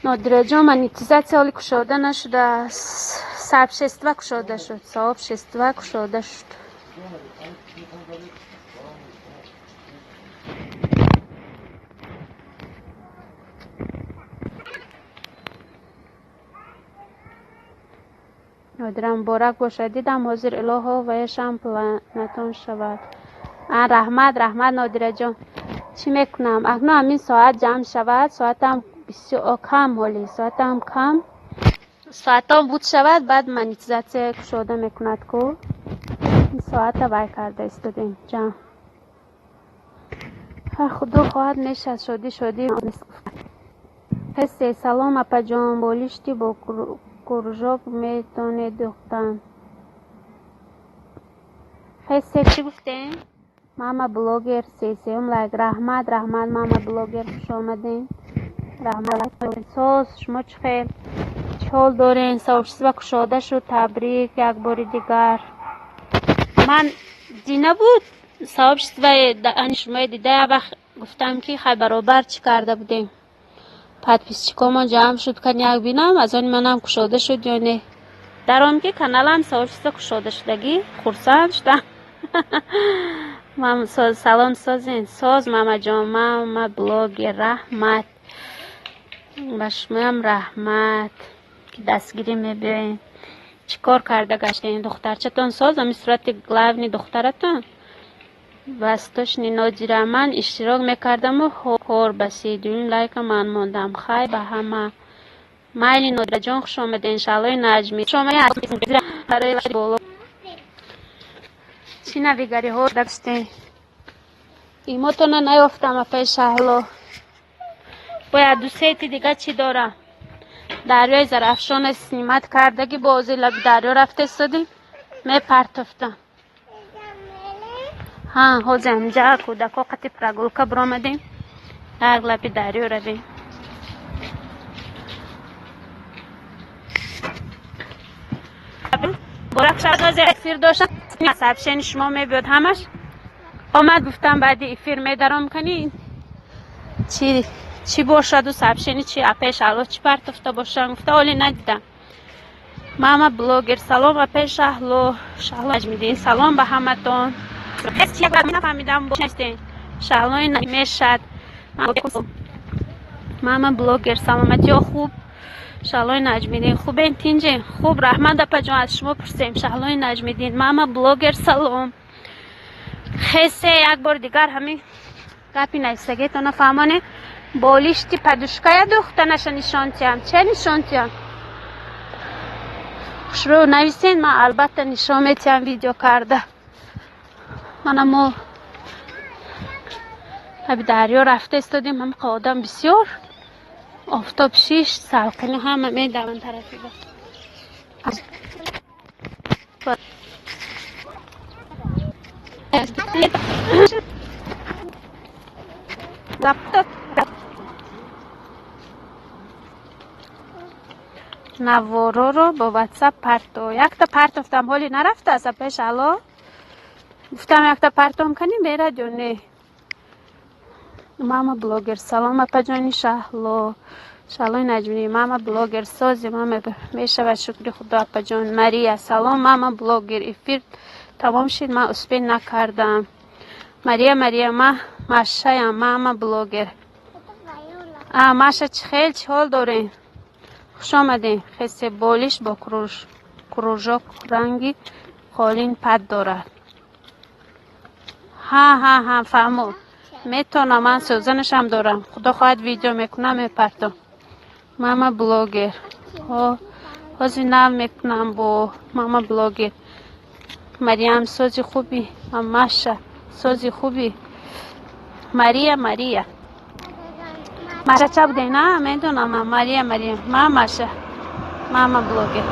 Нодираҷон, монетизатсия ҳоли кушода нашудааст. Сообщество кушода шуд, сообщество кушода шуд. Нодира, муборак бошад. Дидам ҳозир, илоҳо ваяшам планатон шавад. А, раҳмат, раҳмат, Нодираҷон. Чӣ мекунам? Акнун ҳамин соат ҷамъ шавад, соатам бисёр кам, ҳоли соатам кам. Соатам буд шавад, баъд монетизатсия кушода мекунад ку. Ин соата вай карда истодем ҷамъ. Худо хоҳад, мешавад. Шодӣ, шодӣ. Хесе, салом, апаҷон. Болишти бо кружок метонед духтан? Хесе, чӣ гуфтем? Мама блогер, сесеюм лайк. Раҳмат, раҳмат, мама блогер, хуш омадем. Раҳмат. Соз, шумо чӣ хел? Чӣ ҳол дорен? Сообщество кушода шуд, табрик як бори дигар. Ман дина буд сообществои шумои дида, як вақт гуфтам, ки хай баробар чӣ карда будем. Подписчикомон ҷамъ шуд, кани як бинам, аз они манам кушода шуд ё не. Даром ки каналам сообщество кушода шудагӣ, хурсанд шудам. Мам, салом, созен? Соз, мамаҷон. Мама блогер, раҳмат. Ба шумоям раҳмат, ки дастгирӣ мебиёед. Чӣ кор карда гаштем? Духтарчатон соз? Ами сурати главный духтаратон? Восточный. Нодира, ман иштирок мекардаму кор ба 32-юм лайка ман мондам. Хай, ба ҳама. Майли, Нодираҷон, хуш омадед. Шаҳлои Наҷмӣ, боло. Чӣ навигариҳо даштем? Имотона наёфтам, апаи Шаҳло. Бояд ду сети дига чӣ дорам. Дарёи Зарафшона снимать кардаги, бози лаби дарё рафта истодем, мепартофтам. Ҳа, ҳозир ҳамҷа кӯдако қати прогулка биромадем, як лаби дарё равем. Эфир доштам, сообщение шумо мебиёд, ҳамаш омад. Гуфтам, баъди эфир медаром, кани чӣ чӣ бошаду сообщение чи, апаи Шаҳло чӣ партофта бошам гуфта, оле надидам. Мама блогер, салом, апаи Шаҳло. Шаҳло Наҷмиддин, салом ба ҳаматон. Нафаҳмидам, Шаҳлои мешад. Мама блогер, саломатиё хуб? Шаҳлои Наҷмиддин, хубен, тинҷен? Хуб, раҳмат, апаҷон, аз шумо пурсем. Шаҳлои Наҷмиддин, мама блогер, салом. Хесе, як бори дигар ҳамин гапи нависагиетона фаҳмонед. Болишти подушкая духтанаша нишон тиҳам, че нишон тиҳам? Хушрӯ нависен, ман албатта нишон метиҳам видео карда. Мана, мо аби дарё рафта истодем, ҳамақа одам бисёр, офтоб шишт, салқини, ҳама медаванд тарафи. Навороро бо ватсап парто. Якта партофтам, ҳоли нарафтааст, апаи Шаҳло. Гуфтам, якта партом кани, мерад ё не? Мама блогер, салом, апаҷони Шаҳло. Шаҳлои Наҷмӣ, мама блогер, сози? Мама мешавад, шукри Худо, апаҷон. Мария, салом, мама блогер. Эфир тамом шид, ман успеть накардам. Мария, Мария, ма Машаям, мама блогер. А, Маша, чӣ хел, чӣ ҳол дорем? Хуш омадем. Хесе, болиш бо кружок ранги қолин пад дорад. Ҳа, ҳа, ҳа, фаҳмо. Метавонам, ман сӯзанашам дорам. Худо хоҳад, видео мекунам, мепартом. Мама блогер, ҳозир нав мекунам бо мама блогер. Мариям, сози, хуби? Маша, сози, хуби? Мария, Мария, Маша ча буде? На медонам. Мария, Мария, ма Маша. Мама блогер,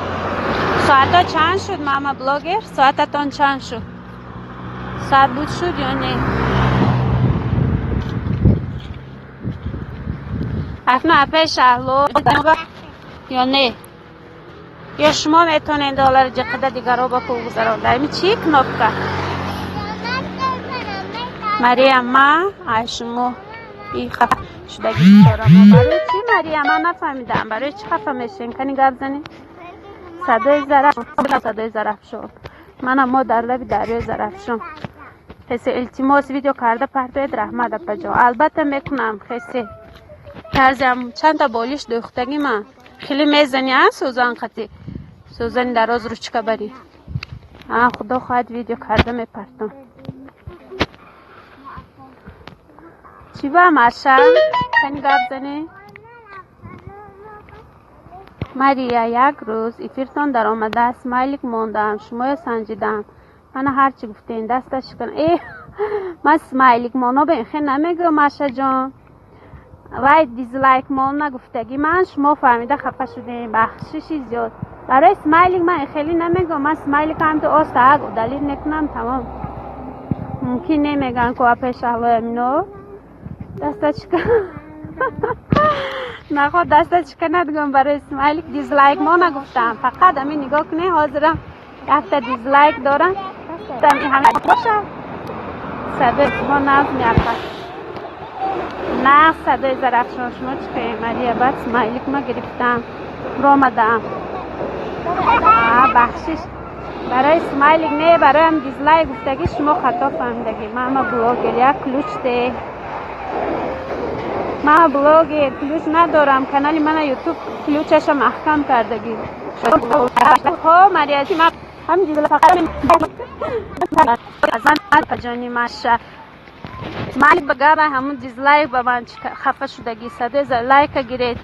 соато чанд шуд? Мама блогер, соататон чанд шуд? Соат буд шуд ё не? Акнун апаи Шаҳло ё не, ё шумо метавонед доллари ҷиқида дигарро ба пул гузаронда? Ами чӣ кнопка? Мария, ма ай шумо. И хафа шудаги бисёра мо. Барои чӣ, Мария? Ман нафаҳмидам. Барои чӣ хафа мешем? Кани гап занем. Садои Зарафшон, садои Зарафшон. Манам мо дар лаби дарёи Зарафшон. Хесе, илтимос, видео карда партоед, раҳмат, апаҷон. Албатта мекунам, хесе. Тарзиам чандта болиш дӯхтагӣ ман. Хеле мезани, а сӯзан қати. Сӯзани дароз ручка барӣ. А худо хоҳад, видео карда мепартам. Чӣ ба Маша? Кани гап занӣ? Мария, як рӯз эфиртон даромада смайлик мондам, шумоё санҷидам. Мана ҳарчи гуфтем, дасташ шикан. Э, ман смайлик моно ба хе намегӯям, Машаҷон. Вай дизлайк мон нагуфтагӣ ман, шумо фаҳмида хафа шудем. Бахшиши зиёд. Барои смайлик ман хеле намегӯям. Ман смайлик ҳам ту остаак удалить мекунам, тамом. Мумкин немегӯям ку апаи Шаҳлои Амино. Дастачка. Наход дастачка надгӯям барои смайлик, дизлайк мо нагуфтам. Фақат ами нигоҳ кунед, ҳозирам якта дизлайк дорам. Боша. Садои шумо нағз меапад. Нағз садои Зарафшон, шумо чӣ кунед, Мария? Баъд смайлик ма гирифтам. Ромадам. А, бахшиш. Барои смайлик не, барои ам дизлайк гуфтагӣ шумо хато фаҳмидагӣ. Мама блогер, як ключ де. Мама блогер, ключ надорам. Канали мана Ютуб ключаша маҳкам кардагӣ. Ҳо, Мария, ма ҳам дизлайк фақат аз ман ҷони Маша. Смайлик ба габа ҳамун дизлайк ба ман хафа шудагӣ. Садои лайка гиред.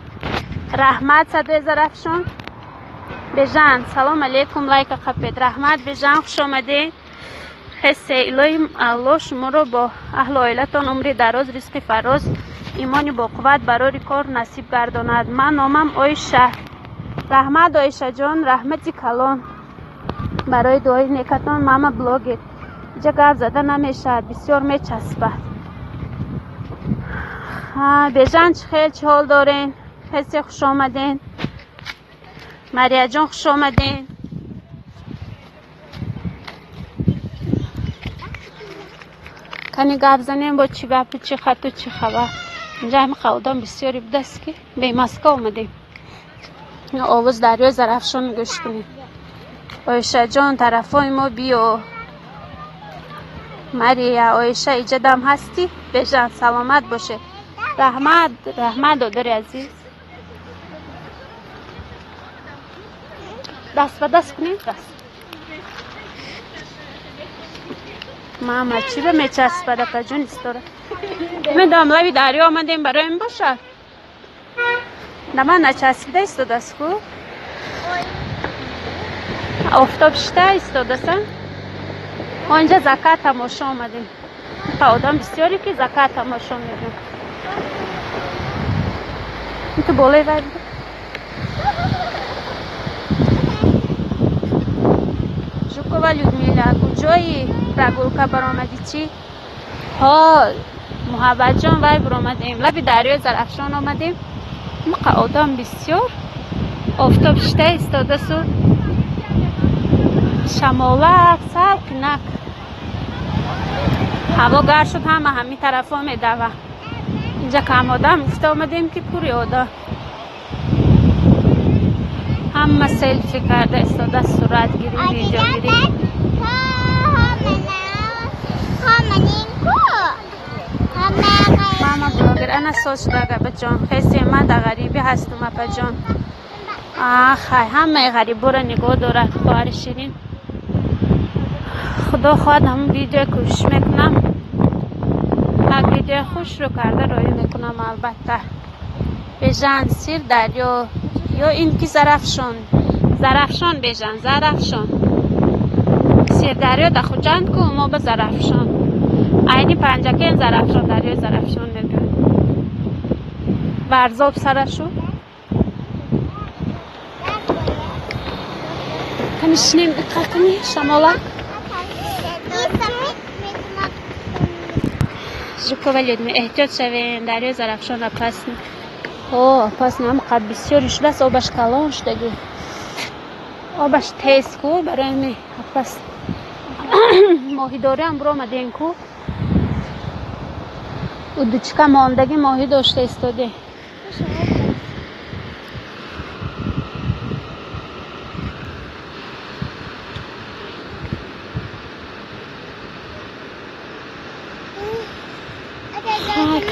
Раҳмат, садои Зарафшон. Бежан, салом алейкум, лайка қапед. Раҳмат, Бежан, хуш омадед. Хесе, илоҳи Аллоҳ шуморо бо аҳлу оилатон умри дароз, ризқи фароз, имони боқувват, барори кор насиб гардонад. Ман номам Оиша. Раҳмат, Оишаҷон, раҳмати калон барои дуои некатон. Мама блогер. Иҷа гап зада намешавад, бисёр мечаспад. Бежан, чӣ хел, чӣ ҳол дорен? Хесе, хуш омаден. Марияҷон, хуш омаден. Кани гап занем, бо чӣ гапу, чӣ хату, чӣ хабар. Инҷа ҳами одам бисёре будаст, ки бемаска омадем. Овоз дарёи Зарафшон гӯш кунем. Оишаҷон, тарафои мо биё. Мария, Оиша, иҷадам ҳастӣ? Бежан, саломат боше. Раҳмат, раҳмат, додари азиз. Даст ба даст кунем, даст. Мама, чӣ ба мечаспад, апаҷон истора? Медонам, лаби дарё омадем, барои ин бошад. На ман начаспида истодааст ку? Офтоб шита истодаса. Мо инҷа закат тамошо омадем. Па одам бисёре, ки закат тамошо мебинем. Ту болои вай буда. Жукова Людмила, куҷои прогулка баромадӣ, чӣ? Ҳо, Муҳаббатҷон, вай баромадем. Лаби дарёи Зарафшон омадем. Мақа одам бисёр. Офтоб шита истодасу. Шамолак, салқинак. Ҳаво гарм шуд, ҳама ҳамин тарафо медава. Инҷа кам одам гуфта омадем, ки пури одам. Ҳама селфи карда истода, суратгирӣ, видеогирӣ. Мама блогер, ана соз шуда, апаҷон. Хесе, ман дар ғарибӣ ҳастум, апаҷон. Хай, ҳамаи ғариборо нигоҳ дорад, хоҳари ширин. Худо хоҳад, ҳамун видео кӯшиш мекунам. Як видеои хушро карда роӣ мекунам, албатта. Бежан, сир дарё ё ин ки Зарафшон? Зарафшон, Бежан, Зарафшон. Сирдарё да Хуҷанд ку, мо ба Зарафшон. Айни Панҷакен Зарафшон, дарёи Зарафшон мебиёд. Варзоб сарашу. Кани шинем, иқа кани шамола. Жукова Людмила, эҳтиёт шавем, дарёи Зарафшон опасно. О, опасно, ҳам қад бисёри шудааст, обаш калон шудагӣ. Обаш тез ку, барои ҳамин опасно. Моҳидориам биромадем ку. Удучка мондаги моҳӣ дошта истоде.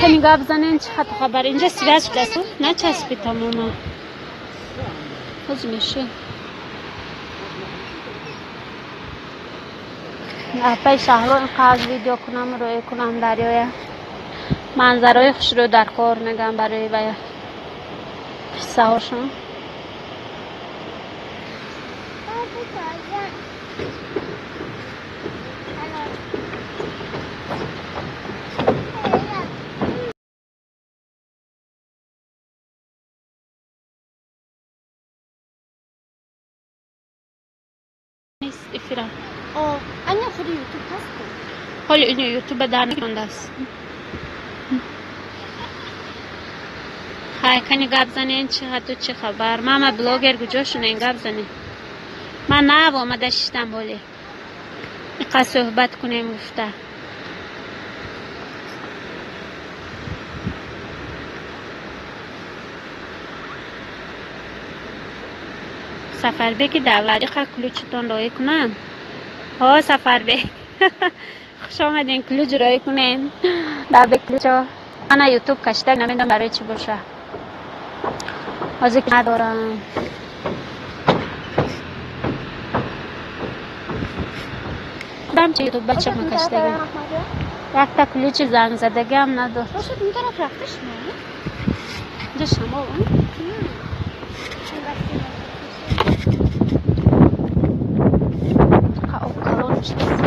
Ками гап занен, чӣ хату хабар? Инҷа связь шудааст, начаспи тамома. Ҳозир меши. Апаи Шаҳло инқадр видео кунам, рӯя кунам дарёя. Манзарои хушрӯ дар кор мегам барои вая қиссаҳошон. Эфира. Аня худи ютуб ҳаст? Ҳоли ини ютуба дар мондааст. Хай, кани гап занен, чӣ хату чӣ хабар? Мама блогер куҷо шунен, гап занен. Ман нав омада шиштам ҳоле. Иқа суҳбат кунем гуфта. Сафарбеки давлат, иқа ключитон роӣ кунам? Ҳо, Сафарбек. Хуш омаден, ключ роӣ кунен. Давбек ключо. Ана ютуб кашида намедонам барои чӣ боша. Ҳозир надорам. Дам чи ютуб бача ма кашидаги. Якта ключи зангзадагиам надошт. Бошад, ин тараф рафта шумо? Инҷа шамол. Калон шудааст.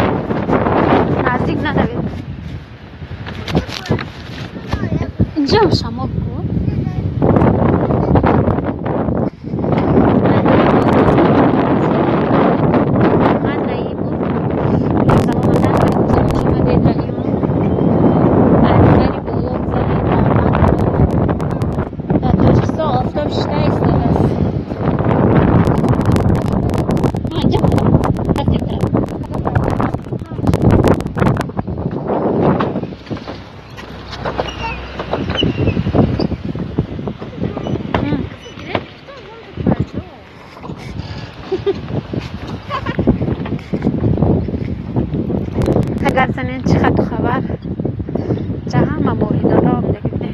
Наздик надавед. Инҷам шамол ку. Гап занен, чӣ хату хабар? Ҷа ҳама моҳидора омдагине.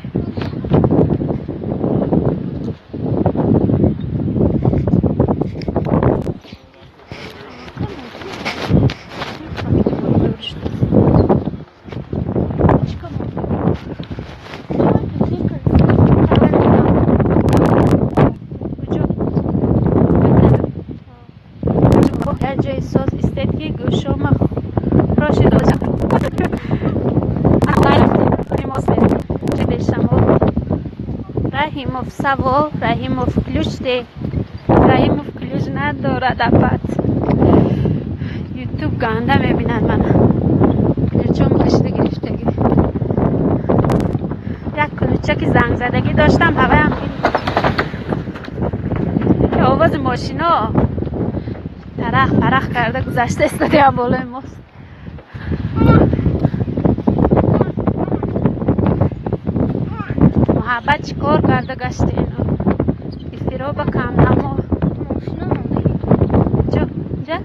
Ҷои соз истед, ки гӯшома роши дошт. Раҳимов савол, Раҳимов ключ де. Раҳимов ключ надорад апат. Ютуб ганда мебинад мана. Ключом кашида гирифтагӣ. Як ключаки зангзадагӣ доштам, ҳаваям гирифт. Овози мошино тарах парах карда гузашта истодаям болои мост. Муҳаббат чӣ кор карда гашти ино? Эфироба камнамо. Ҷо, ҷа?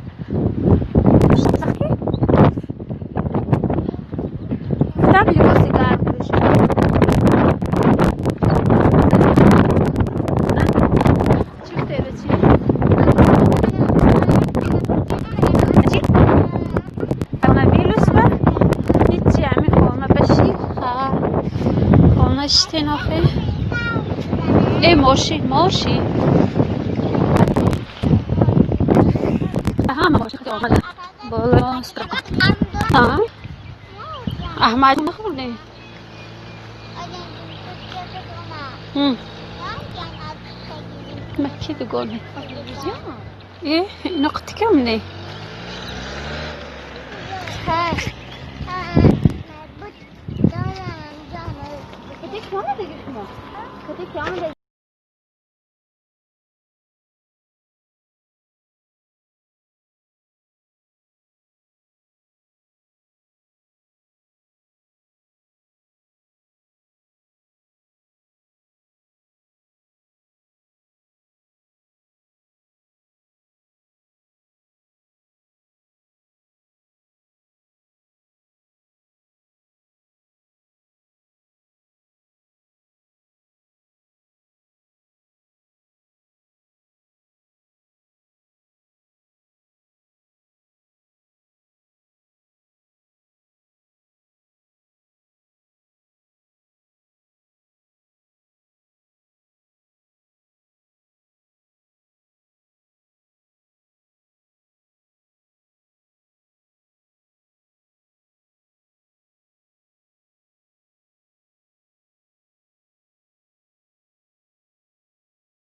Гуфтам либоси гарм пӯшид. Чӣ гуфте бачи? Чӣ? Коронавирус ба? Ҳичи ҳами хона баши. Ха. Хона шитен охе. Э, мошин, мошин. Ҳама мошин омада. Болои мост. А? Аҳмад нахӯрдем? Ма ки дугоне? Э, ино қити кам не? Кати ки омадагӣ шумо? Кати ки омадагӣ?